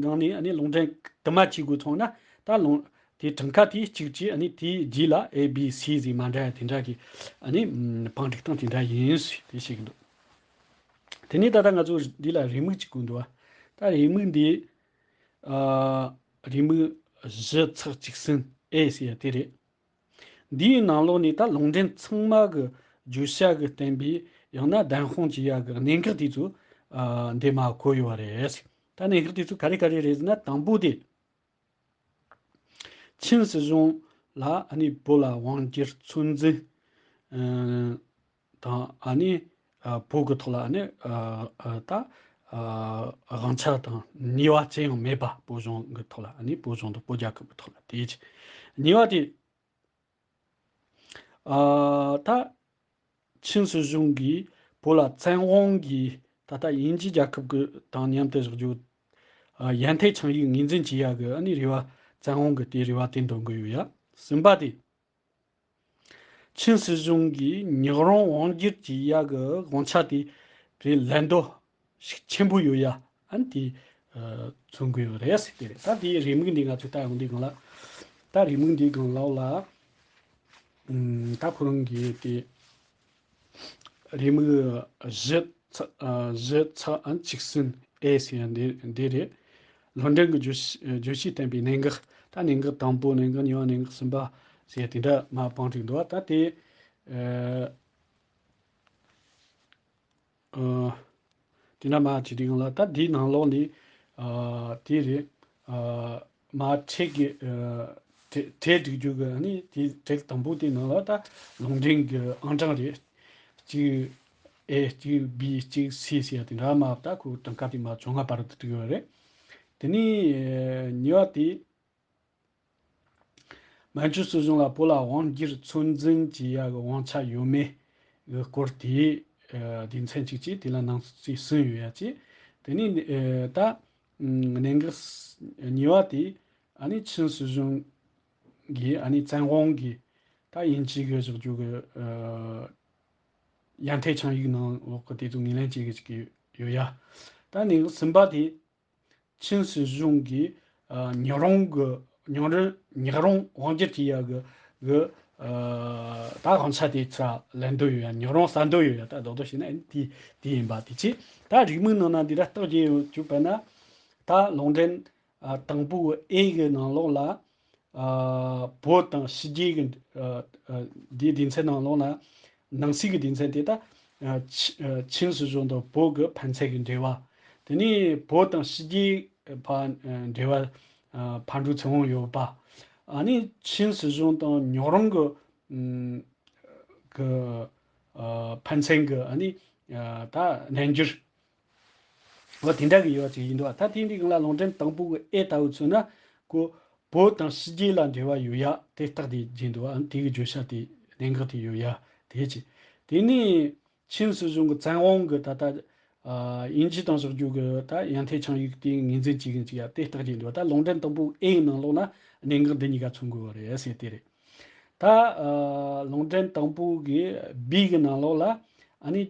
ནང་ནས་ཨ་ནི་ལུང་འདྲེན་དུ་མ་བྱེད་དགོས་སོང་ན། ད་ལུང་དེ་གྲངས་ཀ་དེ་གཅིག་བྱས། ཨ་ནི་དེའི་རྗེས་ལ་ཨེ་བི་སི་ཟེར་མ་འདྲ་དེ་འདྲ་གི་ཨ་ནི་བང་སྒྲིག་སྟངས་དེ་འདྲ་ཡིན་ཟེར་དེ་བཤད་གི་འདུག་དེ་ནས་ད་ལྟ་ང་ཚོ་འདི་ལ་རེའུ་མིག་གཅིག་དགོས་འདུག་བ། ད་རེའུ་མིག་འདི་ཨ་རེའུ་མིག་བཞི་ཚེག་གཅིག་གསུམ་ཨེ་ཟེར་ཡ་དེ་རེད། འདིའི་ནང་ལོགས་ནས་ད་ལུང་འདྲེན་ཚང་མ་གི་བརྗོད་བྱ་གི་བསྟན་པའི་ཡང་ན་བདེན་དཔང་བྱེད་ཡ་གི་གནད་འགག་དེ་ཚོ་ཨ་འདི་མ་གོ་ཡོད་བ་རེད། ད་གནད་འགག་དེ་ཚོ་ག་རེ་ག་རེ་རེད་ཟེར་ན། དང་པོ་དེ། ཆིན་སྲིད་གཞུང་ལ་ཨ་ནི་བོད་ལ་དབང་སྒྱུར་ཚོད་འཛིན་ཨ་དང་། ཨ་ནི་ཨ་བོད་ཀྱི་ཐོག་ལ་ཨ་ནི་ཨ་ཨ་ད་ཨ་དབང་ཆ་དང་ནུས་པ་ཅི་ཡང་མེད་པ། བོད་གཞུང་གི་ཐོག་ལ་ཨ་ནི་བོད་གཞུང་དང་བོད་རྒྱལ་ཁབ་ཀྱི་ཐོག་ལ། དེ་གཉིས་པ་དེ། ཨ་ད་ཆིན་སྲིད་གཞུང་གིས་བོད་ལ་བཙན་དབང་གིས་ད་ལྟ་དབྱིན་ཇི་རྒྱལ་ཁབ་ཀྱི་དང་མཉམ་དུ་བཞག་རྒྱུ། ཨ་ཡན་ཐེ་ཆིང་ཡིག་ངོས་འཛིན་བྱེད་ཡ་གི་ཨ་ནི་རེ་བ། བཙན་དབང་གི་དེ་རེ་བ་དེ་འདོན་གི་ཡོད་ཡ། གསུམ་པ་དེ། ཆིན་སྲིད་གཞུང་གིས་ཉག་རོང་དབང་སྒྱུར་གྱི་ཡ་གི་དབང་ཆ་དེ་རེད་ལན་དོ་ཤུགས་ཆེན་པོ་ཡོད་ཡ་ཨན་དེ་མཚོན་གི་ཡོད་རེད་ཟེར་དེ་རེད། ད་དེའི་རེའུ་མིག་འདི་ང་ཚོས་ལྟ་ཡོང་དུས་སྒང་ལ། ད་རེའུ་མིག་འདིའི་སྒང་ལོགས་ལ་ཨམ་ད་ཁོ་རང་གི་དེ་རེའུ་མིག་བཞི་ཚ་ཨ་བཞི་ཚ་ཨན་གཅིག་གསུམ་ཨེ་ཟེར་ཡ་འདི་འདི་རེད། ལྷོ་འདྲེན་གྱི་བརྗོད་བརྗོད་གཞི་བསྟན་པའི་གནད་འགག་ད་གནད་འགག་དང་པོ་གནད་འགག་གཉིས་པ་གནད་འགག་གསུམ་པ་ཟེར་དེ་འདྲ་མ་སྤང་བསྒྲིགས་འདུག་བ། ད་དེ་ཨ་ཨ་དེ་འདྲ་མ་བྱེད་དུས་སྒང་ལ་ད་དེའི་ནང་ལོགས་ནས་ཨ་དེ་རེད། ཨ་མ་ཁྲལ་གྱི་ཨ་ཁྲལ་ཁྲལ་སྒྲིག་རྒྱུ་གི་ནི་དེ་ཁྲལ་དང་པོ་དེའི་ནང་ལ་ད་ལུང་འདྲེན་གྱི་ཨང་གྲངས་རེད། གཅིག་ཨེ་གཅིག་བི་གཅིག་སི་ཟེར་ཡ་དེ་འདྲ་མ་ད་ཁོ་གྲངས་ཀ་དེ་མ་བཅོ་ལྔ་བར་དུ་བསྒྲིགས་ཡོད་རེད། དེ་ནས་ཨ་གཉིས་པ་དེ། མན་ཇུ་སྲིད་གཞུང་ལ་བོད་ལ་དབང་སྒྱུར་ཚོད་འཛིན་གྱི་ཡ་གི་དབང་ཆ་ཡོད་མེད་གི་སྐོར་དེའི་ཨ་སྡེ་ཚན་གཅིག་བྱས་དེ་ལ་ནང་གསེས་གསུམ་ཡོད་ཡ་བྱས། དེ་ནས་ཨ་ད་ཨམ་གནད་འགག་གཉིས་པ་དེ་ཨ་ནི་ཆིན་སྲིད་གཞུང་གིས་ཨ་ནི་བཙན་དབང་གིས་ད་དབྱིན་ཇི་གི་བཞག་རྒྱུ་གི་ཨ་ཡར་ཐོན་ཆིངས་ཡིག་ནང་འོག་གི་དེ་ཚོ་ངོས་ལེན་བྱེད་གི་ཅིག་ཡོད་ཡ། ད་གནད་འགག་གསུམ་པ་དེ། ཆིན་སྲིད་གཞུང་གིས་ཨ་ཉག་རོང་གི་ཉག་རོང་ཉག་རོང་དབང་སྒྱུར་གྱི་ཡ་གི་གི་ཨ་ད་དབང་ཆ་དེ་ཚ་ལེན་འདོད་ཡོད་ཡ། ཉག་རོང་ཟ་འདོད་ཡོད་ཡ། ད་རྡོག་རྡོག་བྱས་ན་ཨ་ནི་དེ་དེ་ཡིན་པ་དེ་ཅི། ད་རེའུ་མིག་ནང་ན་འདི་འདྲ་རྟགས་བརྒྱད་ཡོད་བཅུག་པ་ན་ད་ལུང་འདྲེན་ཨ་དང་པོ་ཨེ་གི་ནང་ལོགས་ལ། ཨ་བོད་དང་ཕྱི་རྒྱལ་གྱི་ཨ་ཨ་འདིའི་སྡེ་ཚན་ནང་ལོགས་ན་ནང་སྲིད་ཀྱི་སྡེ་ཚན་དེ་དག་ཨ་ཆི་ཨ་ཆིན་སྲིད་གཞུང་དང་བོད་ཀྱི་ཕན་ཚུན་གྱི་འབྲེལ་བ། དེ་ནས་བོད་དང་ཕྱི་རྒྱལ་ཕ་ཨ་འབྲེལ་བ་ཨ་ཕར་འགྲོ་ཚུར་འོང་ཡོད་པ། ཨ་ནི་ཆིན་སྲིད་གཞུང་དང་ཉག་རོང་གི་ཨམ་གི་ཨ་ཕན་ཚུན་གྱི་ཨ་ནི་ཨ་ད་རྣལ་འབྱོར། འོ་དེ་འདྲ་གི་ཡོད་ཅིག་ཡིན་འདུག་ད་དེ་འདྲའི་སྒང་ལ་ལུང་འདྲེན་དང་པོ་གི་ཨེ་ལྟ་བུ་མཚོན་ན་ཁོ་བོད་དང་ཕྱི་རྒྱལ་ལ་འབྲེལ་བ་ཡོད་ཡ་དེ་རྟགས་དེ་བྱིན་འདུག་ཨ་དེ་གི་བརྗོད་བྱ་དེ་གནད་འགག་དེ་ཡོད་ཡ་དེ་ཅི། དེ་ནས་ཆིན་སྲིད་གཞུང་གི་བཙན་དབང་གི་ད་ལྟ་ཨ་དབྱིན་ཇི་དང་ཕྱོགས་བརྒྱུད་ཀྱི་ད་ཡར་ཐོན་ཆིངས་ཡིག་དེ་ངོས་འཛིན་བྱེད་གི་ཅིག་ཡ་དེ་རྟགས་བྱིན་འདུག་ད་ལུང་འདྲེན་དང་པོ་ཨེ་ཡི་ནང་ལོགས་ན་གནད་འགག་འདི་གཉིས་ཀ་མཚོན་དགོས་པ་རེད་ཟེར་དེ་རེད། ད་ཨ་ལུང་འདྲེན་དང་པོ་གི་བི་གི་ནང་ལོགས་ལ་ཨ་ནི།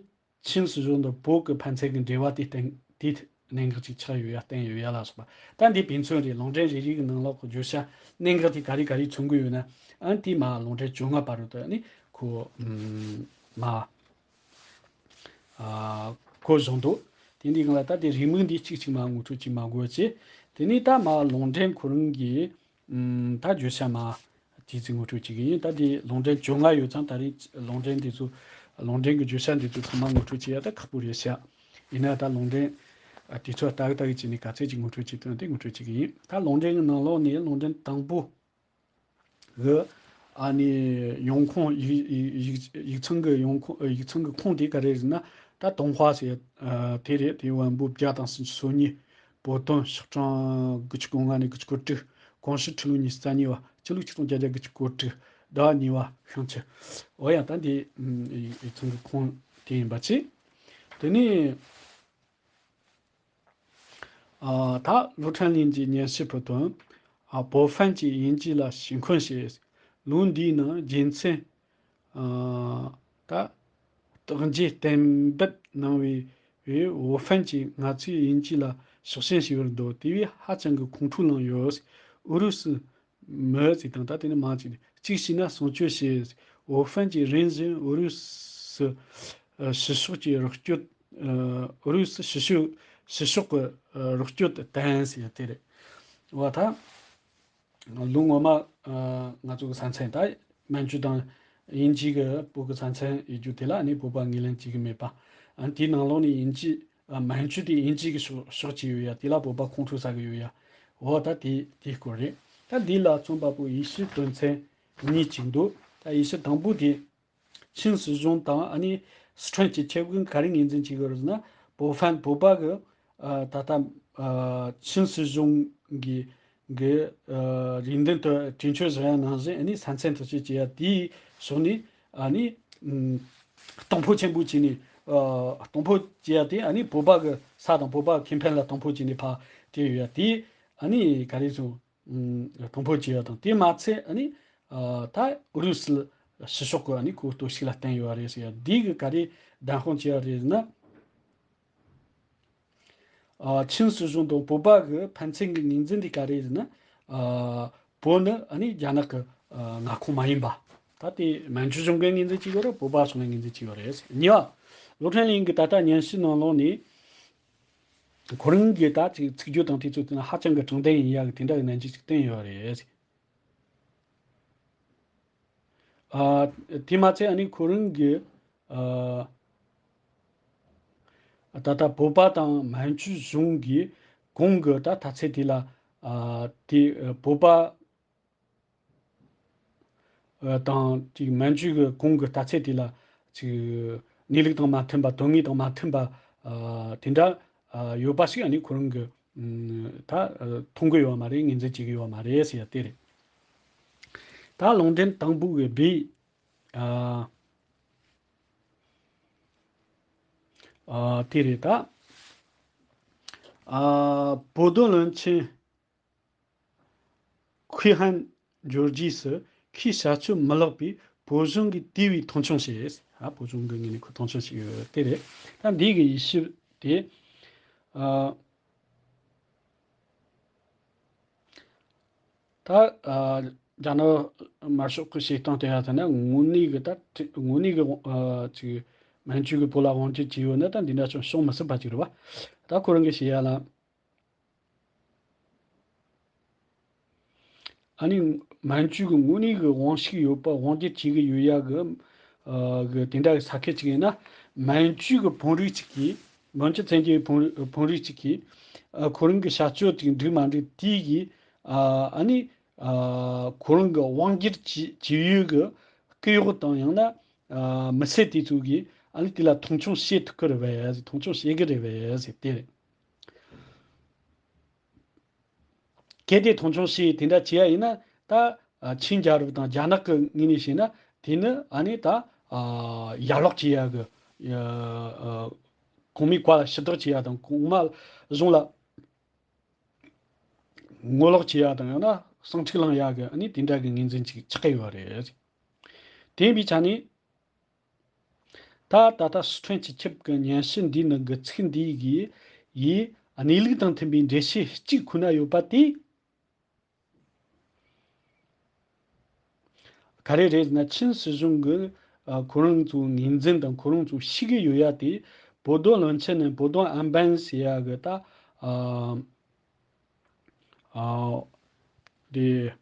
ཆིན་སྲིད་གཞུང་དང་བོད་ཀྱི་ཕན་ཚུན་གྱི་འབྲེལ་བ་དེ་སྟེང་དེ་གནད་འགག་ཅིག་ཆགས་ཡོད་ཡ་བསྟན་ཡོད་ཡ་ལ་སོགས་པ། ད་འདི་དཔེ་མཚོན་རེད། ལུང་འདྲེན་རེ་རེ་གི་ནང་ལོགས་ཀྱི་བརྗོད་བྱ་གནད་འགག་དེ་ག་རེ་ག་རེ་མཚོན་གྱི་ཡོད་ན་ཨ་ནི་དེ་མ་ལུང་འདྲེན་བཅོ་ལྔ་བར་དུ་ཨ་ནི་ཁོ་ཨམ་མ་ཨ་ཁོ་བཟུང་འདུག་དེ་འདི་གང་ལ་ད་དེ་རེའུ་མིག་འདི་གཅིག་གཅིག་མ་ངོ་སྤྲོད་གཅིག་མ་དགོས་ཅེ། དེ་ནས་ད་མ་ལུང་འདྲེན་ཁོ་རང་གི་ཨམ་ད་བརྗོད་བྱ་མ་དེ་ཚོ་ངོ་སྤྲོད་བྱེད་ཀྱི་ཡིན། ད་དེ་ལུང་འདྲེན་བཅོ་ལྔ་ཡོད་ཙང་ད་རེས་ལུང་འདྲེན་དེ་ཚོ་ལུང་འདྲེན་གྱི་བརྗོད་བྱ་འདི་ཚོ་ཚང་མ་ངོ་སྤྲོད་བྱེད་ཡ་ད་ཁག་པོ་རེད་ཤག་ཡིན་ན་ད་ལུང་འདྲེན་ཨ་དེ་ཚོ་ཏག་ཏག་བྱས་ནས་ག་ཚད་ཅིག་ངོ་སྤྲོད་བྱེད་ཐུབ་ན་དེ་ངོ་སྤྲོད་བྱེད་ཀྱི་ཡིན། ད་ལུང་འདྲེན་གྱི་ནང་ལོགས་ནས་ལུང་འདྲེན་དང་པོ་གི་ཨ་ནི་ཡོང་ཁུངས་ཡིག་ཡིག་ཡིག་ཡིག་ཚང་གི་ཡོང་ཁུངས་ཡིག་ཚང་གི་ཁུངས་དེ་ག་རེ་རེད་ན་ད་ཏུང་ཧྭ་ཟེར་ཨ་དེ་རེད། དེ་བོན་པོ་བརྒྱ་དང་སུམ་ཅུ་སོ་གཉིས། བོད་དོན་ཕྱོགས་གྲངས་དགུ་བཅུ་གོ་ལྔ་ནས་དགུ་བཅུ་གོ་དྲུག་གོང་ཞུ་ཁྲི་ལོ་ཉི་ཤུ་རྩ་གཉིས་པ། སྤྱི་ལོ་ཆིག་སྟོང་བརྒྱད་བརྒྱ་དགུ་བཅུ་གོ་དྲུག་ཟླ་བ་གཉིས་པ་ཤིང་བྱི། འོ་ཡ་ད་འདི་ཨམ་ཡིག་ཚང་གི་ཁུངས་དེ་ཡིན་པ་ཅི། དེ་ནས་ཨ་ད་ལོ་ཁྲང་ལིན་གྱི་སྙན་ཞུ་བུ་དོན། ཨ་བོད་ཧྥན་གྱིས་དབྱིན་ཇི་ལ་ཞེ་འཁོན་བྱས། ལོ་འདིའི་ནང་རྒྱལ་མཚན་ཨ་ད་རྟགས་འཇལ་གཏན་འབེབས་གནང་བའི་བོད་ཧྥན་གྱིས་ང་ཚོས་དབྱིན་ཇི་ལ་ཕྱོགས་ཞེན་བྱས་པར་འདོད། དེ་བས་ཧ་ཅང་གི་ཁོང་ཁྲོ་ལངས་ཡོད། ཨུ་རུ་སུ་མི་ཚིག་དང་ད་དེ་ནི་མང་ཅིག་གཅིག་བྱས་ན་སྲུང་སྐྱོབ་བྱེད། བོད་ཧྥན་གྱིས་རིམ་བཞིན་ཨུ་རུ་སུ་ཕྱི་ཕྱོགས་ཀྱི་རོགས་སྐྱོར་ཨུ་རུ་སུ་ཕྱི་ཕྱོགས་ཕྱི་ཕྱོགས་ཀྱི་རོགས་སྐྱོར་དུ་བརྟེན་ཟེར་དེ་རེད། བ་ད། ལོ་སྔོན་མ་ང་ཚོ་གི་ས་མཚམས་ད་མན་ཇུ་དང་དབྱིན་ཇི་གི་བོད་ཀྱི་ས་མཚམས་ཡོད་རྒྱུ་དེ་ལ་ནི་བོད་པ་ངོས་ལེན་བྱེད་ཀྱི་མེད་པ། དེའི་ནང་ལོགས་ནས་དབྱིན་ཇི་མན་ཇུ་དེ་དབྱིན་ཇི་གི་ཕྱོགས་ཕྱོགས་ཀྱི་ཡོད་ཡ་དེ་ལ་བོད་པ་ཁོང་ཁྲོ་ཟ་གི་ཡོད་ཡ། འོ་ད་དེ་དེའི་སྐོར་རེད། ད་འདི་ལ་མཚོན་པ་པོ་དབྱེ་ཞིབ་དོན་ཚན་གཉིས་ཅིག་འདུག་ད་དབྱེ་ཞིབ་དང་པོ་དེ། ཆིན་སྲིད་གཞུང་དང་ཨ་ནི་སི་ཁྲོན་གྱི་ཁྱབ་ཁོངས་ག་རེ་ངོས་འཛིན་བྱེད་དགོས་རེད་ཟེར་ན། བོད་ཧྥན་བོད་པ་གི་ཨ་ད་ལྟ་ཨ་ཆིན་སྲིད་གཞུང་གི་གི་ཨ་རེ་འདུན་དུ་གྲོས་ཆོད་བཞག་ཡ་ནང་བཞིན་ཨ་ནི་ས་མཚམས་ཐག་གཅོད་བྱེད་ཡ་དེའི་ཕྱོགས་ནས་ཨ་ནི་ཨམ་གཏོང་ཕོད་ཆེན་པོ་བྱས་ནས་ཨ་གཏོང་ཕོད་བྱེད་ཡ་དེ་ཨ་ནི་བོད་པ་གི་ས་དང་བོད་པ་ཁེ་ཕན་ལ་གཏོང་ཕོད་བྱས་ནས་ཕར་སྤྲད་ཡོད་ཡ་དེ་ཨ་ནི་ག་རེ་ཟེར། ཨུམ་གཏོང་ཕོད་བྱས་ཡོད་དང་། དེ་མ་ཚད་ཨ་ནི་ཨ་ད་ཨུ་རུ་སུ་ ཕྱི་ཕྱོགས་ཀྱི་ཨ་ནི་ཁོའི་སྟོབས་ཤུགས་ལ་བརྟེན་ཡོད་རེད་ཟེར་ཡ། འདི་གི་ག་རེ་བདེན་དཔང་བྱས་པ་རེད་ཟེར་ན། ཨ། ཆིན་སྲིད་གཞུང་དང་བོད་པ་གི་ཕན་ཚུན་གྱི་ངོས་འཛིན་དེ་ག་རེ་ཟེར་ན། ཨ། བོད་ནི་ཨ་ནི་རྒྱ་ནག་གི་ཨ་མངའ་ཁོངས་མ་ཡིན་པ། ད་དེ་མན་ཇུ་གཞུང་གི་ངོས་འཛིན་བྱས་ཡོད་རེད། བོད་པ་སོགས་ནས་ངོས་འཛིན་བྱས་ཡོད་རེད། གཉིས་པ། ལོ་ཁྲེན་ལིན་གྱི་ད་ལྟ་སྙན་ཞུ་ནང་ལོགས་ནས། ཁོ་རང་གིས་ད་ཅིག་ཚིག་བརྗོད་དང་དེ་ཚོ་དེ་ན་ཧ་ཅང་གི་དྲང་བདེན་ཡིན་ཡག་གི་དེ་འདྲ་གི་ནན་གྱིས་ཅིག་བསྟན་ཡོད་རེད། ཨ། དེ་མ་ཚད་ཨ་ནི་ཁོ་རང་གིས། ཨ། ད་ལྟ་བོད་པ་དང་མན་ཇུ་གཞུང་གིས་གོང་གི་ད་ཐ་ཚད་དེ་ལ། ཨ། དེ་བོད་པ་ཨ་དང་ཅིག་མན་ཇུ་གི་གོང་གི་ལྟ་ཚུལ་དེ་ལ་ཅིག་གནས་ལུགས་དང་མ་མཐུན་པ། དོན་དངོས་དང་མ་མཐུན་པ། ཨ། དེ་འདྲ་ཨ་ཡོད་པ་ཞིག་ཨ་ནི་ཁོ་རང་གིས་ཨ་ད་ཨ་མཐོང་གི་ཡོད་མ་རེད། ངོས་འཛིན་བྱེད་ཀྱི་ཡོད་མ་རེད་ཟེར་ཡ་དེ་རེད། ད་ལུང་འདྲེན་དང་པོ་གི་བི། ཨ། ཨ། དེ་རེད་ད། ཨ། བོད་དོན་བློན་ཆེན་ཁུའེ་ཧན་འབྱོར་རྗེས་སུ་ཁོས་བྱ་སྤྱོད་མི་ལེགས་པས་བོད་གཞུང་གིས་དེ་བས་མཐོང་ཆུང་བྱས། ཨ། བོད་གཞུང་གི་ངོས་ནས་ཁོ་མཐོང་ཆུང་བྱས་ཡོད་དེ་རེད། ད་འདི་གི་དབྱེ་ཞིབ་དེ། ཨ། ད། ཨ། རྒྱ་ནག་དམར་ཤོག་གི་བྱེད་སྟངས་དེ་ཡང་ད་ནི་དངོས་གནས་ཀྱི་ད་དངོས་གནས་ཀྱི་ཨ་ཅིག་མན་ཇུ་གིས་བོད་ལ་དབང་སྒྱུར་བྱས་ཡོད་ན་ད་འདི་འདྲ་ཅུང་བྱུང་མི་སྲིད་པ་ཅིག་རེད་པ། ད་ཁོ་རང་གིས་བཤད་ཡ་ལ། ཨ་ནི་མན་ཇུ་གིས་དངོས་གནས་ཀྱི་དབང་ཤུགས་ཡོད་པ། དབང་སྒྱུར་བྱེད་ཀྱི་ཡོད་ཡ་གི་ཨ་གི་དེ་འདྲ་གི་ས་ཁུལ་ཅིག་ཡིན་ན། མན་ཇུ་གི་དཔོན་རིགས་ཅིག་གིས། མན་ཇུ་བཙན་གྱི་དཔོན་དཔོན་རིགས་ཅིག་གིས་ཨ་ཁོ་རང་གི་བྱ་སྤྱོད་ཅིག་འགྲིག་མ་འགྲིག་དེ་གིས་ཨ་ཨ་ནི་ཨ་ཁོ་རང་གི་དབང་སྒྱུར་བྱེད་བྱེད་ཡུལ་གྱི་སྐུ་གཡོག་དང་ཡང་ན་ཨ་མི་སེར་དེ་ཚོ་གིས་ཨ་ནི་དེ་ལ་མཐོང་ཆུང་བྱེད་ཐུབ་ཀྱི་རེད་པས། མཐོང་ཆུང་བྱེད་ཀྱི་རེད་པས་ཟེར་དེ་རེད། གལ་ཏེ་མཐོང་ཆུང་བྱེད་དེ་འདྲ་བྱེད་ཡ་ཡིན་ན། ད་ཨ་ཆིན་རྒྱལ་རབས་དང་རྒྱ་ནག་གི་ངོས་ནས་བཤད་ན། དེ་ནི་ཨ་ནི་ད་ཨ་ཡར་ལོག་བྱེད་ཡ་གི་ཨ་གོང་མའི་བཀའ་ལ་ཕྱིར་ལྡོག་བྱེད་ཡ་དང་། གོང་མ་གཞུང་ལ་ངོ་ལོག་བྱེད་ཡ་དང་། ཡང་ན་ཟིང་འཁྲུག་བསླང་ཡ་གི་ཨ་ནི་དེ་འདྲ་གི་ངོས་འཛིན་ཅིག་ཆགས་ཀྱི་ཡོད་རེད། དེ་ཡིན་པའི་ཆ་ནས། ད་ད་ལྟ་སི་ཁྲོན་སྤྱི་ཁྱབ་ཀྱི་སྙན་ཞུ་འདིའི་ནང་གི་ཚིག་འདི་གི་ཡིས་གནས་ལུགས་དང་མཐུན་པའི་འགྲེལ་བཤད་གཅིག་ཁོ་ན་ཡོད་པ་དེ། ག་རེ་རེད་ཟེར་ན། ཆིན་སྲིད་གཞུང་གིས་ཨ་ཁོ་རང་ཚོའི་ངོས་འཛིན་དང་ཁོ་རང་ཚོའི་ཤེས་ཀྱི་ཡོད་ཡ་དེ། བོད་དོན་བློན་ཆེན་ནས་བོད་དོན་ཨན་པན་ཟེར་ཡ་གི་ད་ཨ་ཨ་དེ།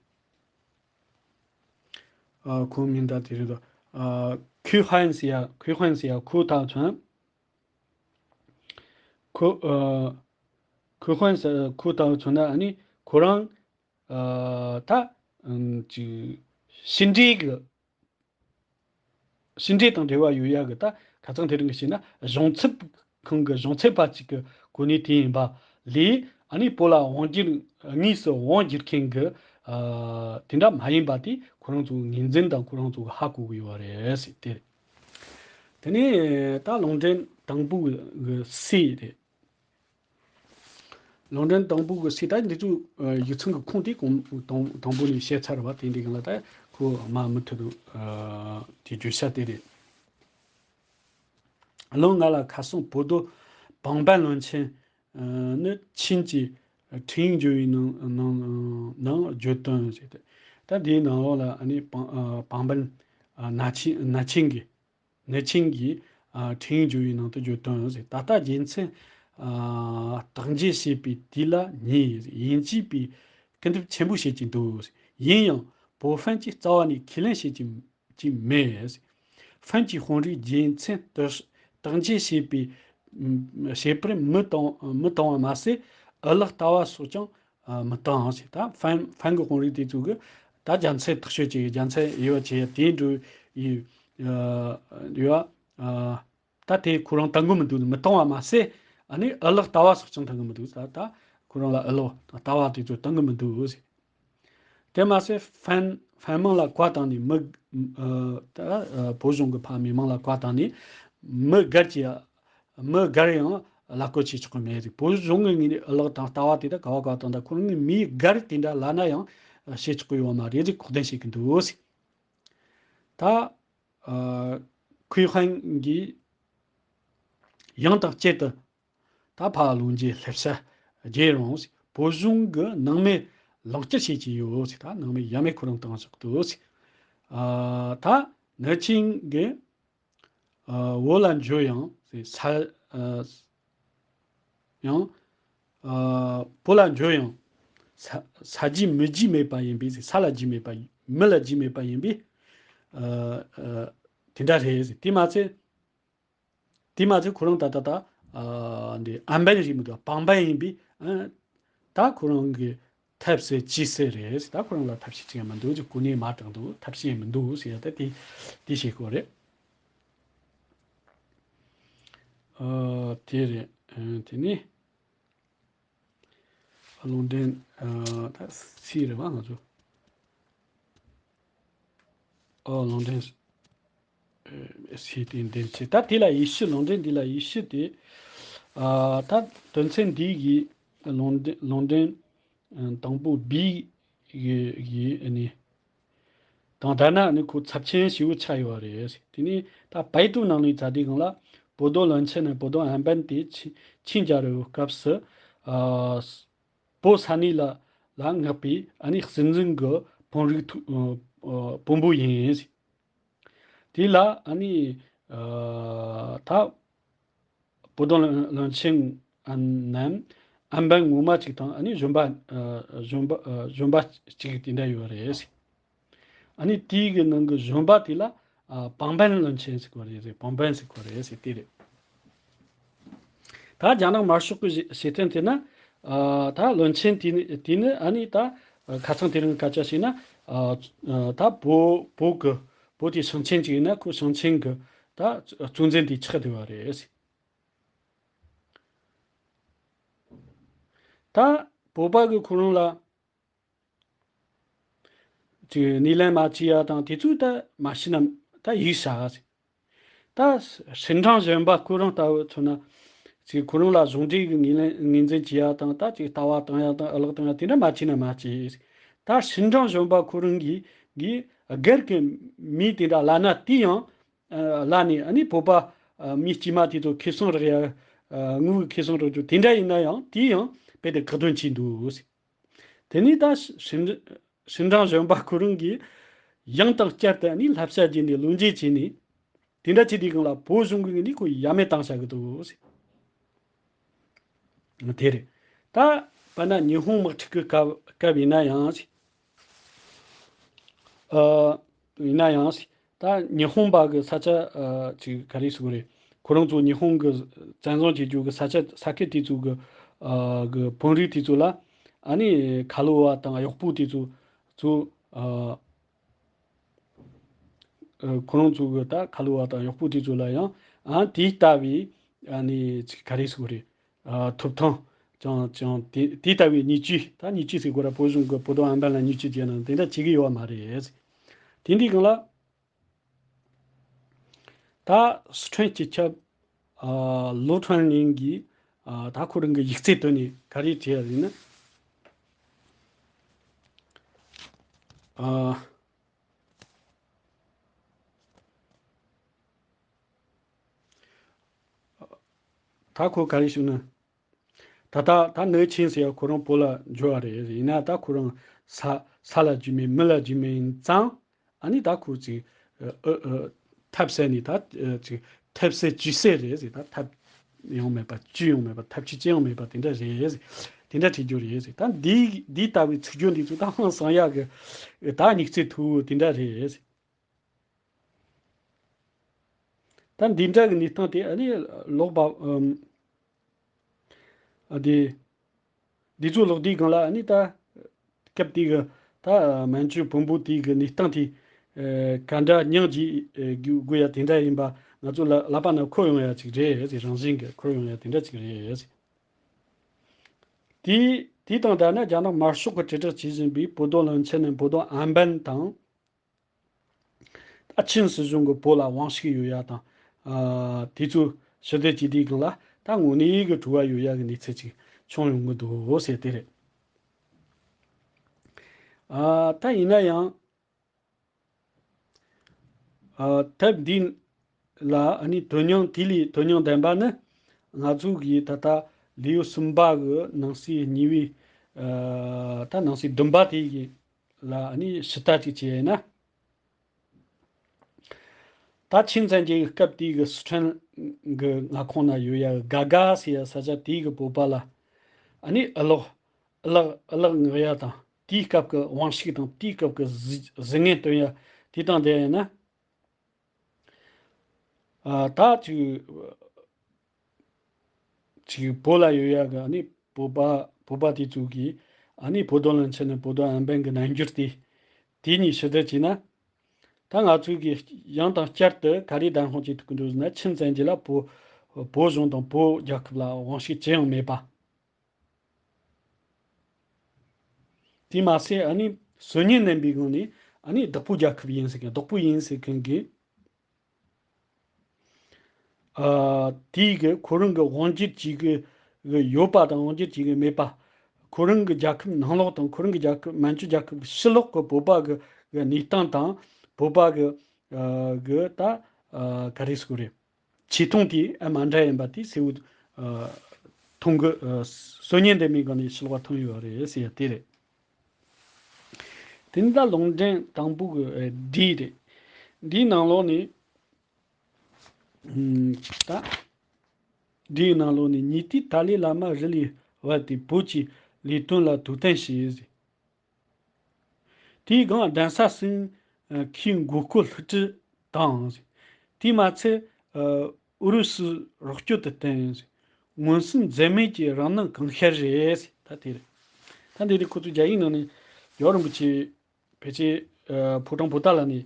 ཨ་ཁོའི་མིང་ད་དེ་རེད་དོ། ཨ་ཁུའེ་ཧན་ཟེར་ཡ། ཁུའེ་ཧན་ཟེར་ཡ་ཁོ་ད་མཚོན། ཁོ་ཨ་ཁུའེ་ཧན་ཟེར་ཁོ་ད་མཚོན་ན་ཨ་ནི་ཁོ་རང་ཨ་ད་ཨམ་ཅིག་ཕྱི་འབྲེལ་གྱི། ཕྱི་འབྲེལ་དང་འབྲེལ་བ་ཡོད་ཡ་གི། ད་ཁ་སང་དེ་རིང་གི་བཤད་ན་གཞུང་ཚབ་ཁང་གི་གཞུང་ཚབ་པ་ཅིག་གི་གོ་གནས་དེ་ཡིན་པ་ལས། ཨ་ནི་བོད་ལ་དབང་སྒྱུར། དངོས་སུ་དབང་སྒྱུར་མཁན་གྱི་ཨ་དེ་འདྲ་མ་ཡིན་པ་དེ་ཁོ་རང་ཚོའི་ངོས་འཛིན་དང་ཁོ་རང་ཚོ་གི་ཧ་གོ་གི་ཡོད་རེད་ཟེར་དེ་རེད། དེ་ནས་ད་ལུང་འདྲེན་དང་པོ་གི་གི་སི་རེད། ལུང་འདྲེན་དང་པོ་གི་སི། ད་འདི་ཚོ་ཨ་ཡིག་ཚང་གི་ཁུངས་དེ་གོང་དང་དང་པོ་ནས་བཤད་ཚར་བ། དེ་འདི་གང་ལ་ད་ཁོ་མ་མུ་མཐུད་དུ་ཨ་དེ་བརྗོད་བྱ་དེ་རེད། ལོ་ལྔ་ལ་ཁ་སང་བོད་དོན་བང་སྦན་བློན་ཆེན་ཨ་ནི་ཆིན་གྱི་ཁྲིན་ཡིག་འབྱོར་བའི་ནང་ནང་ནང་བརྗོད་དོན་ཟེར་ཏེ། ད་འདིའི་ནང་ལོགས་ལ་ཨ་ནི་བང་ཨ་བང་སྦན་ཨ་ན་ཆིན་ན་ཆིན་གྱི་ན་ཆིན་གྱི་ཨ་ཁྲིན་ཡིག་འབྱོར་བའི་ནང་དུ་བརྗོད་དོན་ཟེར། ད་ལྟ་རྒྱལ་མཚན་ཨ་རྟགས་འཇལ་བྱས་པའི་དུས་ལ་ཉེ། དབྱིན་ཇིས་པའི་སྐུར་འདེབས་ཆེན་པོ་བྱེད་ཀྱི་འདུག། ཡིན་ཡང་བོད་ཧྥན་གྱིས་རྩ་བ་ནས་ཁས་ལེན་བྱེད་ཀྱི་ཀྱི་མེད། ཧྥན་གྱི་དཔོན་རིགས་རྒྱལ་མཚན་དུ་རྟགས་འཇལ་བྱས་པའི་བྱས་པར་མི་བཏང་མི་བཏང་བ་མ་ཟད། ཨ་ལགས་ལྟ་བ་སོགས་ཀྱང་ཨ་མི་བཏང་ཟེར། ད་ཧྥན་ཧྥན་གྱི་དཔོན་རིགས་དེ་ཚོ་གིས་ད་རྒྱལ་མཚན་ཐག་གཅོད་བྱེད། རྒྱལ་མཚན་དབྱེ་བ་ཕྱེ་ཡ་དེ་འགྲོ་ཡི་ཡོད། ཨ་ད་དེ་ཁོ་རང་བཏང་གི་མི་འདུག། མི་བཏང་བ་མ་ཟད། ཨ་ནི་ཨ་ལགས་ལྟ་བ་སོགས་ཀྱང་བཏང་གི་མི་འདུག། ད་ད་ཁོ་རང་ལ་ཨ་ལགས་ལྟ་བ་དེ་ཚོ་བཏང་གི་མི་འདུག་ཟེར། དེ་མ་ཟད་ཧྥན་ཧྥན་མང་ལ་བཀའ་བཏང་ནས་མི་ཨ་ད་ཨ་བོད་གཞུང་གི་ཕ་མི་མང་ལ་བཀའ་བཏང་ནས་མི་སྒེར་གྱི་མི་སྒེར་ཡང་གླ་སྐོར་བྱེད་ཆོག་གི་མེད་ཟེར། བོད་གཞུང་གི་ངོས་ནས་ཨ་ལགས་དང་ལྟ་བ་དེ་དག་ག་བ་ག་བ་བཏང་ད་ཁོ་རང་གི་མིའི་སྒེར་དེ་འདྲ་ལབ་ན་ཡང་བྱེད་ཆོག་གི་ཡོད་མ་རེད་ཟེར་ཁོག་འདོན་བྱེད་ཀྱི་འདུག་ཟེར། ད་ཨ་ཁུའེ་ཧན་གྱིས་ཡང་དང་བསྐྱར་དུ་ད་ཕར་ལོག་འཇུག་སླེབས་ས་བརྗེད་རུང་བོད་གཞུང་གིས་སྣང་མེད་ལག་འཁྱེར་བྱེད་ཀྱི་ཡོད་ཟེར། ད་སྣང་མེད་ཡ་མེད་ཁོ་རང་བཏང་བཞག་འདུག་ཟེར། ཨ་ད་ནེ་ཆིང་གིས་ཨ་བོད་ལ་འབྱོར་ཡང་ཟེར། ས་ཨ་ཡང་ཨ་བོད་ལ་འབྱོར་ཡང་ས་ས་རྒྱུས་མི་རྒྱུས་མེད་པ་ཡིན་པས་ཟེར། ས་ལ་རྒྱུས་མེད་པ་མི་ལ་རྒྱུས་མེད་པ་ཡིན་པས། ཨ་ཨ་དེ་འདྲ་རེད་ཟེར། དེ་མ་ཚད། དེ་མ་ཚད་ཁོ་རང་ད་ད་ད་ཨ་འདི་ཨན་པན་རེད་མི་འདུག་པང་པན་ཡིན་པས། ཨ་ད་ཁོ་རང་གི་ཐབས་ཟད་ཅི་ཟད་རེད། ད་ཁོ་རང་ལ་ཐབས་ཤེས་ཅི་ཡང་མི་འདུག་ཅིག་གོ་གནས་མར་དྲངས་འདུག་ཐབས་ཤེས་མི་འདུག་ཟེར་ཡ་ད་དེ་དེ་བཤད་དགོས་རེད། ཨ་དེ་རེད། ཨ་དེ་ནི། ལུང་འདྲེན། ཨ་ད་སི་རེད་བ་ང་ཚོ། ཨོ་ལུང་འདྲེན། ཨ་སི་དེ་འདེམས་བྱེད། ད་དེ་ལ་ཡེ་ཤུ་ལུང་འདྲེན་འདི་ལ་ཡེ་ཤུ་དེ། ཨ་ད་དོན་ཚན་འདི་གི་ལུང་འདྲེན་ལུང་འདྲེན་ཨ་དང་པོ་བི་གི་གི་ཨ་ནི། དང་ད་ན་ནི་ཁོ་ཚབས་ཆེན་ཞེ་པོ་ཆགས་ཡོད་རེད། དེ་ནི་ད་པའི་ཏུའུ་ནང་ནས་བཙལ་དུས་སྒང་ལ་བོ་དོ་བློན་ཆེན་ནས་བོ་དོ་ཨན་པན་དེ་ཆིང་ཆིང་རྒྱལ་རབས་སྐབས་སུ་ཨ་བོད་ས་གནས་ལ་ལ་མངགས་པའི་ཨ་ནི་སྲིད་འཛིན་གྱི་དཔོན་རིགས་ཐུ་ཨ་དཔོན་པོ་ཡིན། དེ་ལ་ཨ་ནི་ཨ་ད་བོ་དོ་བློན་ཆེན་ཨ་ནམ་ཨན་པན་ངོ་མ་ཅིག་དང་ཨ་ནི་གཞོན་པ་ཨ་གཞོན་པ་ཨ་གཞོན་པ་ཅིག་དེ་འདྲ་ཡོད་རེད། ཨ་ནི་དེའི་གི་ནང་གི་གཞོན་པ་དེ་ལ་ཨ་པང་པན་བློན་ཆེན་ཟེར་གོ་རེད་ཟེར། པང་པན་ཟེར་གོ་རེད་ཟེར་དེ་རེད། ད་རྒྱ་ནག་དམར་ཤོག་གི་བྱེད་སྟངས་དེ་ན་ཨ་ད་བློན་ཆེན་དེ་ནི་དེ་ནི་ཨ་ནི་ད་ཁ་སང་དེ་རིང་སྐད་ཆ་བཤད་ན་ཨ་ད་བོད་བོད་གི་བོད་དེ་ཞིང་ཆེན་ཅིག་ཡིན་ན་ཁོ་ཞིང་ཆེན་གི་ད་གཙོ་འཛིན་དེ་ཆགས་བསྡད་པ་རེད། ད་བོད་པ་གི་ཁོ་རང་ལ་ཅིག་སྣེ་ལེན་མ་བྱེད་ཡ་དང་དེ་ཚོ་ད་མ་ཤེས་ན་ད་ཡིག་བྱ་ཟེར། ད་ཧྲིན་ཀྲང་གཞོན་པ་ཁོ་རང་ལྟ་བུ་མཚོན་ན་ཅིག་ཁོ་རང་ལ་གཞུང་འབྲེལ་གྱི་ངོས་ལེན་ངོས་འཛིན་བྱེད་ཡ་དང་ད་ཅིག་ལྟ་བ་བཏང་ཡ་དང་ཨ་ལགས་བཏང་ཡ་དེ་འདྲ་མ་བྱས་ན་མ་བྱེད། ད་ཧྲིན་ཀྲང་གཞོན་པ་ཁོ་རང་གིས་གིས་སྒེར་གྱི་མི་དེ་འདྲ་ལབ་ན་དེ་ཡང་ཨ་ལབ་ནས་ཨ་ནི་བོད་པ་ཨ་མི་དཀྱུས་མ་དེ་ཚོ་ཁེ་བཟང་རག་ཡ་ཨ་དངུལ་གྱི་ཁེ་བཟང་རག་རྒྱུ་དེ་འདྲ་ཡིན་ན་ཡང་དེ་ཡང་རྦད་དེ་བཀག་སྡོམ་བྱས་འདུག་དེ་ནས་ད་ཧྲིན་ཧྲིན་ཀྲང་གཞོན་པ་ཁོ་རང་གིས་ཡང་དང་བསྐྱར་དུ་ནི་བསླབ་བྱ་བརྒྱུད་ནས་ལོ་འཇལ་བྱས་ནས་དེ་འདྲ་བྱས་དུས་སྒང་ལ་བོད་གཞུང་གིས་ནི་ཁོ་ཡ་མེད་བཏང་བཞག་གི་འདུག་དེ་རེད། ད་དཔེར་ན་ཉི་ཧོང་དམག་འཁྲུག་གི་སྐབས་སྐབས་ཡིན་ན་ཡང་ཨ་ཡིན་ན་ཡང་ད་ཉི་ཧོང་པ་གི་ས་ཆ་ཨ་ཅིག་ག་རེ་ཟེར་དགོས་རེད། ཁོ་རང་ཚོ་ཉི་ཧོང་གི་བཙན་བཟུང་བྱེད་རྒྱུ་གི་ས་ཆ་ས་ཁུལ་དེ་ཚོ་གི་ཨ་གི་དཔོན་རིགས་དེ་ཚོ་ལ་ཨ་ནི་ཁ་ལོ་བ་དང་གཡོག་པོ་དེ་ཚོ་ཚོ་ཨ་ཨ་ཁོ་རང་ཚོ་གི་ད་ཁ་ལོ་བ་དང་གཡོག་པོ་དེ་ཚོ་ལ་ཡང་ཨ་དེ་ལྟ་བུའི་ཨ་ནི་ཅིག་ག་རེ་ཟེར་དགོས་རེད། ཨ་ཐོབ་ཐང་ཅང་ཅང་དེ་དེ་ལྟ་བུའི་བརྙས་བཅོས། ད་བརྙས་བཅོས་ཟེར་དགོས་ར། བོད་གཞུང་གི་བོད་དོན་ཨན་པན་ལ་བརྙས་བཅོས་བྱས་ན་དེ་འདྲ་བྱེད་ཀྱི་ཡོད་མ་རེད། དེ་འདྲའི་སྒང་ལ་ད་སི་ཁྲོན་སྤྱི་ཁྱབ་ཨ་ལོ་ཁྲོན་ལིན་གྱིས་ཨ་ད་ཁོ་རང་གི་ཡིག་ཚད་བཏོན་ནས་ག་རེ་བྲིས་ཡ་ཡིན་ན། ཨ། ད་ཁོ་ག་རེ་ཞུ་ན། ད་ལྟ་ད་ནེ་ཆིང་ཟེར་ཡ་ཁོ་རང་བོད་ལ་འབྱོར་བ་རེད། ཡིན་ན་ད་ཁོ་རང་ས་ས་ལ་རྒྱུས་མེད་མི་ལ་རྒྱུས་མེད་ཡིན་ཙང་། ཨ་ནི་ད་ཁོ་ཅིག་ཨ་ཨ་ཨ་ཐབས་ཟད་ནས་ད་ཨ་ཅིག་ཐབས་ཟད་ཅི་ཟད་རེད་ཟེར། ད་ཐབས་ཡང་མེད་པ་ཅི་ཡང་མེད་པ་ཐབས་ཇུས་ཅི་ཡང་མེད་པ་དེ་འདྲ་རེད་ཟེར། དེ་འདྲ་བྲིས་རྒྱུ་རེད་ཟེར། ད་འདི་འདི་ལྟ་བུའི་ཚིག་རྒྱུ་འདི་ཚོ་ད་ཧང་སང་ཡག་གི་ད་སྙིགས་ཚད་མཐོ་བོ་དེ་འདྲ་རེད་ཟེར། ད་འདི་འདྲ་གི་གནས་སྟངས་དེ་ཨ་ནི་ལོག་པ་ཨམ། ཨ་དེ། འདི་ཚོ་ལོག་དུས་སྒང་ལ་ཨ་ནི་ད། སྐབས་དེ་གི་ད་མན་ཇུ་བོན་པོ་དེ་གི་གནས་སྟངས་དེ་ཨ་ག་འདྲ་སྙིང་རྗེ་ཨ་དགོས་དགོས་ཡ་དེ་འདྲ་ཡིན་པ་ང་ཚོ་ལ་ལབ་པ་ན་འཁོར་ཡོང་ཡ་ཅིག་རེད་ཟེར། རང་བཞིན་གི་འཁོར་ཡོང་ཡ་དེ་འདྲ་ཅིག་རེད་ཟེར། དེ་དེ་དང་ད་ན་རྒྱ་ནག་དམར་ཤོག་གི་དྲིལ་བསྒྲགས་བྱེད་བཞིན་པའི་བོད་དོན་བློན་ཆེན་ནི་བོད་དོན་ཨན་པན་དང་། ཨ་ཆིན་སྲིད་གཞུང་གིས་བོད་ལ་དབང་ཤུགས་ཡོད་ཡ་དང་། ཨ་དེ་ཚོ་ཞི་བདེ་སྤྱི་བདེའི་སྒང་ལ་ད་དངོས་གནས་ཀྱི་དྲི་བ་ཡོད་ཡ་གི་གནས་ཚུལ་ཅིག་བྱུང་ཡོང་གི་འདུག་ཟེར་དེ་རེད། ཨ་ད་ཡིན་ན་ཡང་། ཨ་ཐབས་འདི་ལ་ཨ་ནི་དོན་སྙིང་དེ་ལས་དོན་སྙིང་ལྡན་པ་ནི། ང་ཚོ་གིས་ད་ལྟ་ལེའུ་གསུམ་པ་གི་ནང་གསེས་གཉིས་པའི་ཨ་ད་ནང་གསེས་བདུན་པ་དེ་གི་ལ་ཨ་ནི་ཕྱི་ལྟ་ཅིག་བྱས་ན། ད་ཆིན་བཙན་རྒྱལ་གྱི་སྐབས་དེའི་གི་སི་ཁྲོན་གྱི་མངའ་ཁོངས་ན་ཡོད་ཡ་གི་ག་ག་ཟེར་ཡ་ས་ཆ་དེའི་གི་བོད་པ་ལ་ཨ་ནི་ཨ་ལོག་ཨ་ལག་ཨ་ལག་མངགས་ཡ་དང་དེའི་སྐབས་ཀྱི་དབང་ཤུགས་དང་དེའི་སྐབས་ཀྱི་གཟི་གཟི་ངན་སྟོན་ཡ་དེ་དང་འདྲ་ཡིན་ན། ཨ་ད་ཅིག་ཅིག་བོད་ལ་ཡོད་ཡ་གི་ཨ་ནི་བོད་པ་བོད་པ་དེ་ཚོ་གིས་ཨ་ནི་བོད་དོན་ལ་འཆི་ནས་བོད་དོན་ཨན་པན་གྱི་རྣལ་འབྱོར་དེ་དེ་གཉིས་ཕྱི་བསྒྲགས་བྱས་ན། ད་ང་ཚོས་གི་ཡང་དང་བསྐྱར་དུ་ག་རེ་བདམས་དཔང་བྱེད་ཐུབ་ཀྱི་འདུག་ཟེར་ན། ཆིན་བཙན་རྒྱལ་ལ་བོད་བོད་གཞུང་དང་བོད་རྒྱལ་ཁབ་ལ་དབང་ཤུགས་ཅི་ཡང་མེད་པ། དེ་མ་ཟད་ཨ་ནི་སྲོལ་ངན་ལྡན་པའི་སྒང་ནས་ཨ་ནི་བདག་པོ་རྒྱལ་ཁབ་ཡིན་ཟེར་མཁན། བདག་པོ་ཡིན་ཟེར་མཁན་གྱི་ཨ་དེའི་གི་ཁོ་རང་གི་དབང་སྒྱུར་བྱེད་གི་གི་ཡོད་པ་དང་དབང་སྒྱུར་བྱེད་གི་མེད་པ། ཁོ་རང་གི་རྒྱལ་ཁབ་ནང་ལོགས་དང་ཁོ་རང་གི་རྒྱལ་ཁབ་མན་ཇུ་རྒྱལ་ཁབ་ཕྱི་ལོགས་གི་བོད་པ་གི་གི་གནས་སྟངས་དང་བོད་པ་གི་ཨ་གི་ད་ཨ་ག་རེ་ཟེར་དགོས་རེད། ཆེ་མཐོང་དེ་ཨ་མ་འདྲ་ཡིན་པ་དེ་གསལ་བོ་ཨ་མཐོང་གི་ཨ་སྲོལ་ངན་ལྡན་མའི་སྒང་ནས་ཕྱི་ལོགས་པ་མཐོང་ཡོད་རེད་ཟེར་ཡ་དེ་རེད། དེ་ནི་ད་ལུང་འདྲེན་དང་པོ་གི་ཨ་འདི་རེད། འདིའི་ནང་ལོགས་ནས་ཨམ་ད་འདིའི་ནང་ལོགས་ནས་ཉེ་དུས་ཏཱ་ལའི་བླ་མ་རི་ལས་བབས་ཏེ་བོད་ཀྱི་ལས་དོན་ལ་དོ་དམ་བྱས་ཟེར། དེའི་སྒང་གདན་ས་གསུམ་ཁའི་མགོ་སྐོར་ལྷུ་སྒྲུབ་དང་། དེས་མ་ཚད་ཨུ་རུ་སུ་རོགས་སྐྱོར་དུ་བསྟེན། མངོན་སུམ་འཛེམ་མེད་ཀྱི་རང་སྣང་གང་ཤར་རེད། ད་དེ་རེད། ད་འདི་རེད། ཁོ་ཚོས་རྒྱ་ཡིག་ནང་ནས་རྒྱལ་བ་རིན་པོ་ཆེ་ཕལ་ཆེར་ཕོ་བྲང་པོ་ཏཱ་ལ་ནས་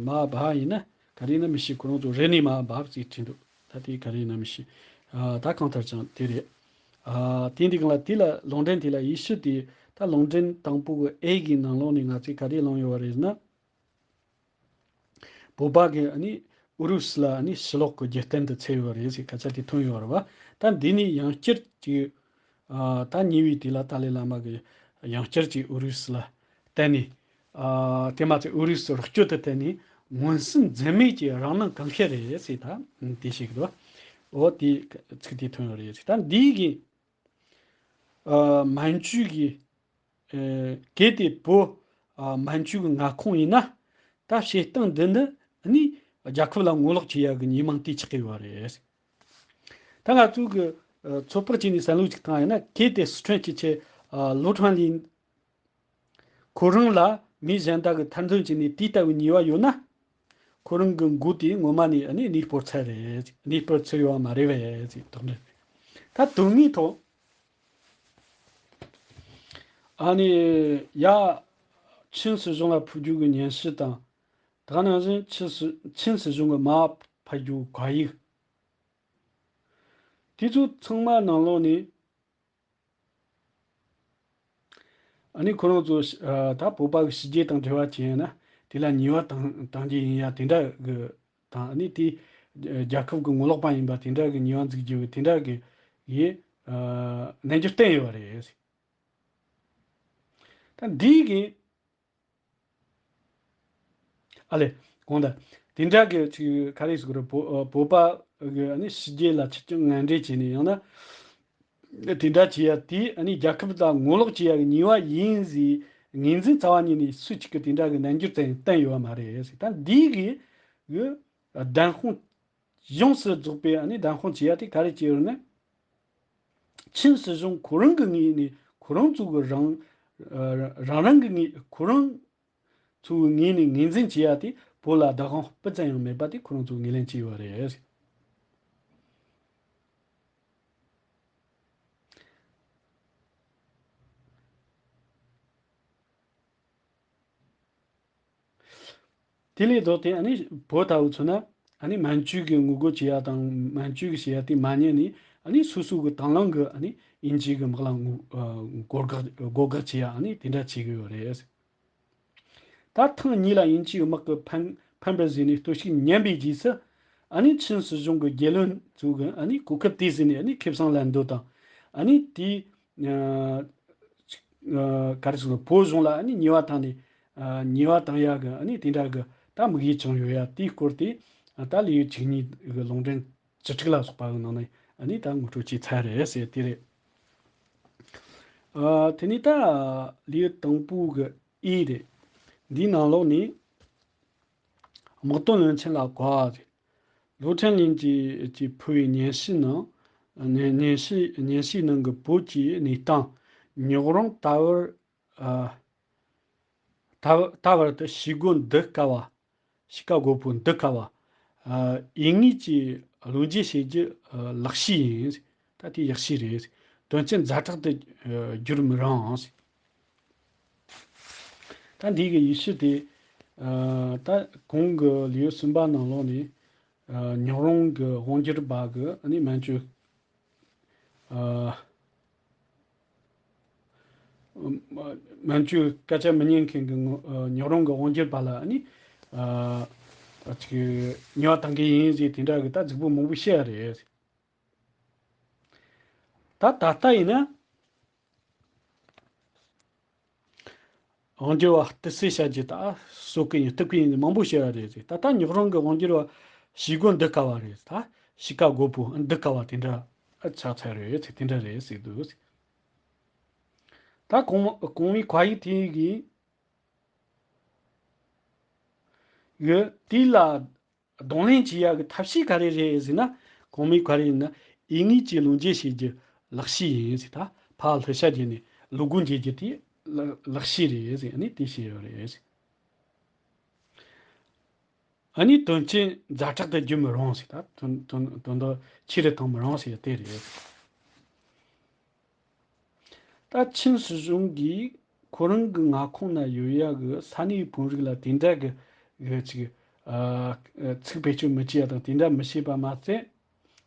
མར་བབས་ཡིན་ན་ག་རེ་ཡིན་ན་མི་ཤེས། ཁོ་རང་ཚོ་རི་ནས་མར་བབས་ཟེར་བྲིས་འདུག་ད་དེ་ག་རེ་ཡིན་ན་མི་ཤེས། ད་གང་ལྟར་ཀྱང་དེ་རེད། ཨ་དེ་འདི་གང་ལ་དེ་ལ་ལུང་འདྲེན་དེ་ལ་ཡེ་ཤུ་དེ་ད་ལུང་འདྲེན་དང་པོ་གི་ཨེ་གི་ནང་ལོགས་ནས་ང་ཚོས་ག་རེ་བླངས་ཡོད་པ་རེད་ཟེར་ན། བོད་པ་གི་ཨ་ནི་ཨུ་རུ་སུ་ལ་ཨ་ནི་ཕྱི་ལོགས་ཀྱི་རྒྱུ་རྟེན་དུ་ཚུད་ཡོད་པ་རེད་ཟེར་སྐད་ཆ་དེ་ཐོན་ཡོད་རེད་པ། ད་འདི་ནི་ཡང་བསྐྱར་གྱི་ཨ་ད་ཉེ་བའི་དུས་ལ་ཏཱ་ལའི་བླ་མ་གི་ཡང་བསྐྱར་གྱི་ཨུ་རུ་སུ་ལ་བརྟེན་ནས་ཨ་དེ་མ་ཚད་ཨུ་རུ་སུ་རོགས་སྐྱོར་དུ་བརྟེན་ནས་མངོན་སུམ་འཛེམ་མེད་ཀྱི་རང་སྣང་གང་ཤར་རེད་ཟེར་ད་དེ་ཞིག་འདུག་འོ་དེ་ཚིག་དེ་ཐོན་ཡོད་རེད་ཟེར། ད་འདི་གི་ཨ་མན་ཇུ་གི་ཨ་གལ་ཏེ་བོད་ཨ་མན་ཇུ་གི་མངའ་ཁོངས་ཡིན་ན། ད་བྱེད་སྟངས་འདི་ནི་ནི་རྒྱལ་ཁབ་ལ་ངོ་ལོག་བྱེད་ཡ་གི་ཉེས་མིང་དེ་ཆགས་ཀྱི་ཡོད་རེད། ད་ང་ཚོ་གི་ཨ་ཚོད་དཔག་བྱས་ནས་བསམ་བློ་ཅིག་བཏང་ཡ་ན། གལ་ཏེ་སི་ཁྲོན་སྤྱི་ཁྱབ་ཨ་ལོ་ཁྲང་ལིན་ཁོ་རང་ལ་མི་གཞན་དག་གིས་ཐེར་འདོན་བྱས་ནས་དེ་ལྟ་བུའི་ཉེས་པ་ཡོད་ན། ཁོ་རང་གི་མགོ་དེ་ངོ་མ་ནས་ཨ་ནི་གནས་སྤོར་ཚར་རེད། གནས་སྤོར་ཚར་ཡོད་པ་མ་རེད་པས་ཟེར་དོགས་འདྲི། ད་དོན་དངོས་ཐོག་ཨ་ནི་ཡ་ཆིན་སྲིད་གཞུང་ལ་ཕུལ་རྒྱུ་གི་སྙན་ཞུ་དང་། ད་ག་ནང་བཞིན་ཆིན་སྲིད་ཆིན་སྲིད་གཞུང་གི་མར་ཕབ་རྒྱུ་གི་བཀའ་ཡིག་དེ་ཚོ་ཚང་མ་ནང་ལོགས་ནས། ཨ་ནི་ཁོ་རང་ཚོ་ཨ་ད་བོད་པ་གི་ཕྱི་རྒྱལ་དང་འབྲེལ་བ་བྱས་ན་དེ་ལ་ཉེས་པ་བཏང་བཏང་རྒྱུ་ཡིན་ཡ་དེ་འདྲ་གི་དང་། ཨ་ནི་དེ་རྒྱལ་ཁབ་གི་ངོ་ལོག་པ་ཡིན་པ་དེ་འདྲ་གི་ཉེས་པ་འཛུགས་རྒྱུ་གི་དེ་འདྲ་གི་ཡི་ཨ་རྣལ་འབྱོར་བསྟན་ཡོད་པ་རེད། ད་འདི་གི་ཨ་ལས་གོང་ད་དེ་འདྲ་གི་ཅིག་ག་རེ་ཟེར་དགོས་རེད། བོད་བོད་པ་གི་ཨ་ནི་ཕྱི་རྒྱལ་ལ་ཆིབས་བསྒྱུར་ངན་འདྲེ་བྱས་ནས་ཡང་ན་དེ་འདྲ་བྱེད་ཡ་དེ་ཨ་ནི་རྒྱལ་ཁབ་ལ་ངོ་ལོག་བྱེད་ཡ་གི་ཉེས་པ་ཡིན་ཟེར་ངོས་འཛིན་རྩ་བ་ཉིད་ནས་སུ་གཅིག་གིས་དེ་འདྲ་གི་རྣལ་འབྱོར་བསྟན་བསྟན་ཡོད་པ་མ་རེད་ཟེར། ད་འདི་གི་གི་བདེན་དཔང་ཡོངས་སུ་རྫོགས་པའི་ཨ་ནི་བདེན་དཔང་བྱེད་ཡ་དེ་ག་རེ་བྱས་ཡོད་ན། ཆིན་སྲིད་གཞུང་ཁོ་རང་གི་ངོས་ནས་ཁོ་རང་ཚོ་གི་རང་ཨ་རང་རང་གི་ངོས་ཁོ་རང་ཚོ་གི་ངོས་ནས་ངོས་འཛིན་བྱེད་ཡ་དེ་བོད་ལ་བདག་དབང་སྤུ་ཙམ་ཡང་མེད་པ་དེ་ཁོ་རང་ཚོ་ངོས་ལེན་བྱས་ཡོད་རེད། དེ་ལས་ལྡོག་སྟེ་ཨ་ནི་བོད་ལྟ་བུ་མཚོན་ན། ཨ་ནི་མན་ཇུ་གི་ངོ་རྒོལ་བྱེད་ཡ་དང་མན་ཇུ་གི་བྱེད་ཡ་དེ་མ་ཉན་ནས། ཨ་ནི་སོ་སོ་གི་དང་བླངས་གི་ཨ་ནི་དབྱིན་ཇི་གི་དམག་ལ་ངོ་ཨ་རྒོལ་དགག་རྒོལ་དགག་བྱེད་ཡ་ཨ་ནི་དེ་འདྲ་བྱེད་གི་ཡོད་རེད། ད་ཐེངས་གཉིས་ལ་དབྱིན་ཇིའི་དམག་གིས་ཕམ་ཕམ་པར་བཟོས་ནས་གཏོར་བཤིག་ཉན་པའི་རྗེས་སུ། ཨ་ནི་ཆིན་སྲིད་གཞུང་གི་རྒྱལ་བློན་ཚོ་གི་ཨ་ནི་གོ་སྐབས་དེ་ཟིན་ནས་ཨ་ནི་ཁེ་བཟང་ལེན་འདོད་དང་། ཨ་ནི་དེ་ཨ་ཨ་ག་རེ་ཟེར་དགོས། བོད་གཞུང་ལ་ཨ་ནི་ཉེས་པ་བཏང་ནས་ཨ་ཉེས་པ་བཏང་ཡ་གི་ཨ་ནི་དེ་འདྲ་གི་ ད་དམིགས་ཡུལ་བཅངས་ཡོད་ཡ། དེའི་སྐོར་དེ་ད་ལེའུ་བཅུ་གཉིས་ཀྱི་ལུང་འདྲེན་བཅུ་དྲུག་ལ་སོགས་པ་གི་ནང་ནས་ཨ་ནི་ད་ངོ་སྤྲོད་བྱས་ཚར་རེད་ཟེར་དེ་རེད། ཨ་དེ་ནས་ད་ལེའུ་དང་པོ་གི་ཨི་རེད། འདིའི་ནང་ལོགས་ནས་དམག་དོན་བློན་ཆེན་ལ་བཀའ་རེད། ལོ་ཁྲེན་ལིན་གྱིས་ཀྱིས་ཕུལ་བའི་སྙན་ཞུ་ནང་། སྙན་སྙན་ཞུ་སྙན་ཞུའི་ནང་གི་བོད་ཀྱི་གནས་སྟངས། ཉོག་རོང་ད་བར་ཨ། ད་ད་བར་དུ་ཞི་རྒོལ་འདི་དཀའ་བ། ཞི་ཀ་རྒོད་པོ་འདི་དཀའ་བ། ཨ་འོས་ངེས་ཀྱི་བློ་འགྱེད་བྱེད་རྒྱུ་ཨ་ལག་ཤེས་ཡིན། ད་དེ་ཡག་ཤོས་རེད། དོན་ཆེན་ཛ་དྲག་ཏུ་ཨ་འགྱུར་མི་རུང་། ད་འདི་གི་ཡི་ཤུ་དེ་ཨ་ད་གོང་གི་ལེའུ་གསུམ་པ་ནང་ལོགས་ནས་ཨ་ཉོག་རོང་གི་དབང་སྒྱུར་པ་གི་ཨ་ནི་མན་ཇུ། ཨ་མན་ཇུ་སྐད་ཆ་མི་ཉན་མཁན་གྱི་ངོ་ཨ་ཉོག་རོང་གི་དབང་སྒྱུར་པ་ལ་ཨ་ནི་ཨ་ཅིག་ཉེས་པ་གཏང་གི་ཡིན་ཟེར་དེ་འདྲ་གི་ད་རྫིག་པོ་མང་པོ་བཤད་ཡ་རེད། ད་ད་ལྟ་ཡིན་ན། དབང་སྒྱུར་བ་གཏུག་སེལ་བྱ་རྒྱུ་ད་གསོད་ཀྱི་ཡིན། གཏུབ་ཀྱི་ཡིན་མང་པོ་བཤད་པ་རེད་ཟེར། ད་ལྟ་ཉོག་རོང་གི་དབང་སྒྱུར་བ་ཞི་རྒོལ་འདི་དཀའ་བ་རེད། ད་ཞི་ཀ་རྒོད་པོ་འདི་དཀའ་བ་དེ་འདྲ་ཨ་ཆགས་ཚར་རེད་ཟེར། དེ་འདྲ་རེད་ཟེར་འདུག་ཟེར། ད་གོང་གོང་མའི་བཀའ་ཡིག་དེ་གི་གི་དེ་ལ་གདོང་ལེན་བྱེད་ཡག་གི་ཐབས་ཤེས་ག་རེ་རེད་ཟེར་ན། གོང་མའི་བཀའ་ཡིག་ན་འོས་ངེས་ཀྱི་བློ་འགྱེད་བྱེད་རྒྱུ་ལག་ཤེས་ཡིན་ཟེར། ད་ཕར་བསླུ་བྱ་བརྒྱབ་ནས་བློ་སྒོ་འབྱེད་རྒྱུ་དེ་ལག་ལག་ཤེས་རེད་ཟེར། ཨ་ནི་དེ་བཤད་ཡོད་རེད་ཟེར། ཨ་ནི་དོན་ཆེན་ཛ་དྲག་ཏུ་འགྱུར་མི་རུང་ཟེར། ད་དོན་དོན་དོན་དག་ཆེ་རུ་གཏོང་མི་རུང་ཟེར་དེ་རེད། ད་ཆིན་སྲིད་གཞུང་གིས་ཁོ་རང་གི་མངའ་ཁོངས་ན་ཡོད་ཡག་གི་ས་གནས་བོད་རིགས་ལ་དེ་འདྲ་གི་གི་ཅིག་ཨ་ཚིག་བེད་སྤྱོད་མི་བྱེད་ཡ་དང་དེ་འདྲ་མི་བྱེད་པ་མ་ཟད།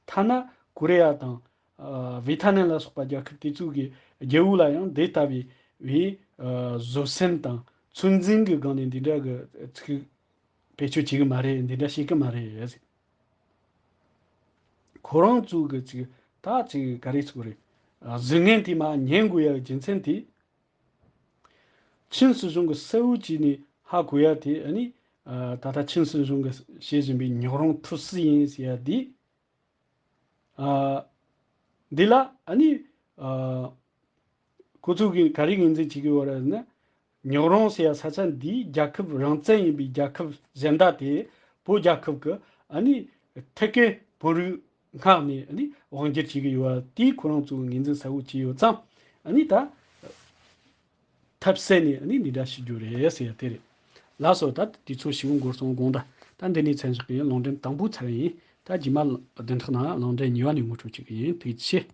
ཐ་ན་ཀོ་རི་ཡ་དང་ཨ་ཝེ་ཐ་ནམ་ལ་སོགས་པ་རྒྱལ་ཁབ་དེ་ཚོ་གི་རྒྱལ་པོ་ལ་ཡང་དེ་ལྟ་བུའི་བའི་ཨ་བཟོད་བསྲན་དང་ཚོད་འཛིན་གི་སྒང་ནས་འདི་འདྲ་གི་ཚིག་བེད་སྤྱོད་བྱེད་གི་མ་རེད། འདི་འདྲ་བྱེད་གི་མ་རེད། ཁོ་རང་ཚོ་གི་ཅིག་ད་ཅིག་ག་རེ་ཟེར་དགོས་རེད། ཨ་ཟིལ་ངན་དེ་མར་ཉན་དགོས་ཡ་རྒྱུ་མཚན་དེ། ཆིན་སྲིད་གཞུང་གི་གསལ་བོ་བྱས་ནས་ཧ་གོ་ཡ་དེ་ཨ་ནི་ཨ་ད་ལྟ་ཆིན་སྲིད་གཞུང་གི་བྱེད་བཞིན་པའི་ཉོག་རོང་ཐུར་སི་ཡིན་ཟེར་ཡ་དེ། ཨ་འདི་ལ་ཨ་ནི་ཨ་ཁོ་ཚོ་གིས་ག་རེ་ངོས་འཛིན་བྱེད་ཀྱི་ཡོད་རེད་ཟེར་ན། ཉོག་རོང་ཟེར་ཡ་ས་ཆ་འདིའི་རྒྱལ་ཁབ་རང་བཙན་ཡིན་པའི་རྒྱལ་ཁབ་གཞན་དག་དེ་བོད་རྒྱལ་ཁབ་ཀྱི་ཨ་ནི་ཐད་ཀའི་བོད་རིགས་མངགས་ནས་ཨ་ནི་དབང་སྒྱུར་བྱེད་ཀྱི་ཡོད་པ་དེ་ཁོ་རང་ཚོས་ངོས་འཛིན་གསལ་བོ་བྱས་ཡོད་ཙང་། ཨ་ནི་ད་ཐབས་ཟད་ནས་ཨ་ནི་འདི་འདྲ་ཞུ་རྒྱུ་རེད་ཟེར་ཡ་དེ་རེད། ལགས་སོ། ད་དུས་ཚོད་ཞེ་པོ་འགོར་སོང་། དགོངས་དག་ད་འདི་ནས་མཚམས་བཞག་གི་ཡིན། ལུང་འདྲེན་དང་པོ་ཚར་ཡིན། ད་རྗེས་མ་བདུན་ཕྲག་ནང་ལུང་འདྲེན་གཉིས་པ་ནས་ངོ་སྤྲོད་བྱེད་ཀྱི་ཡིན། ཐུགས་རྗེ་ཆེ།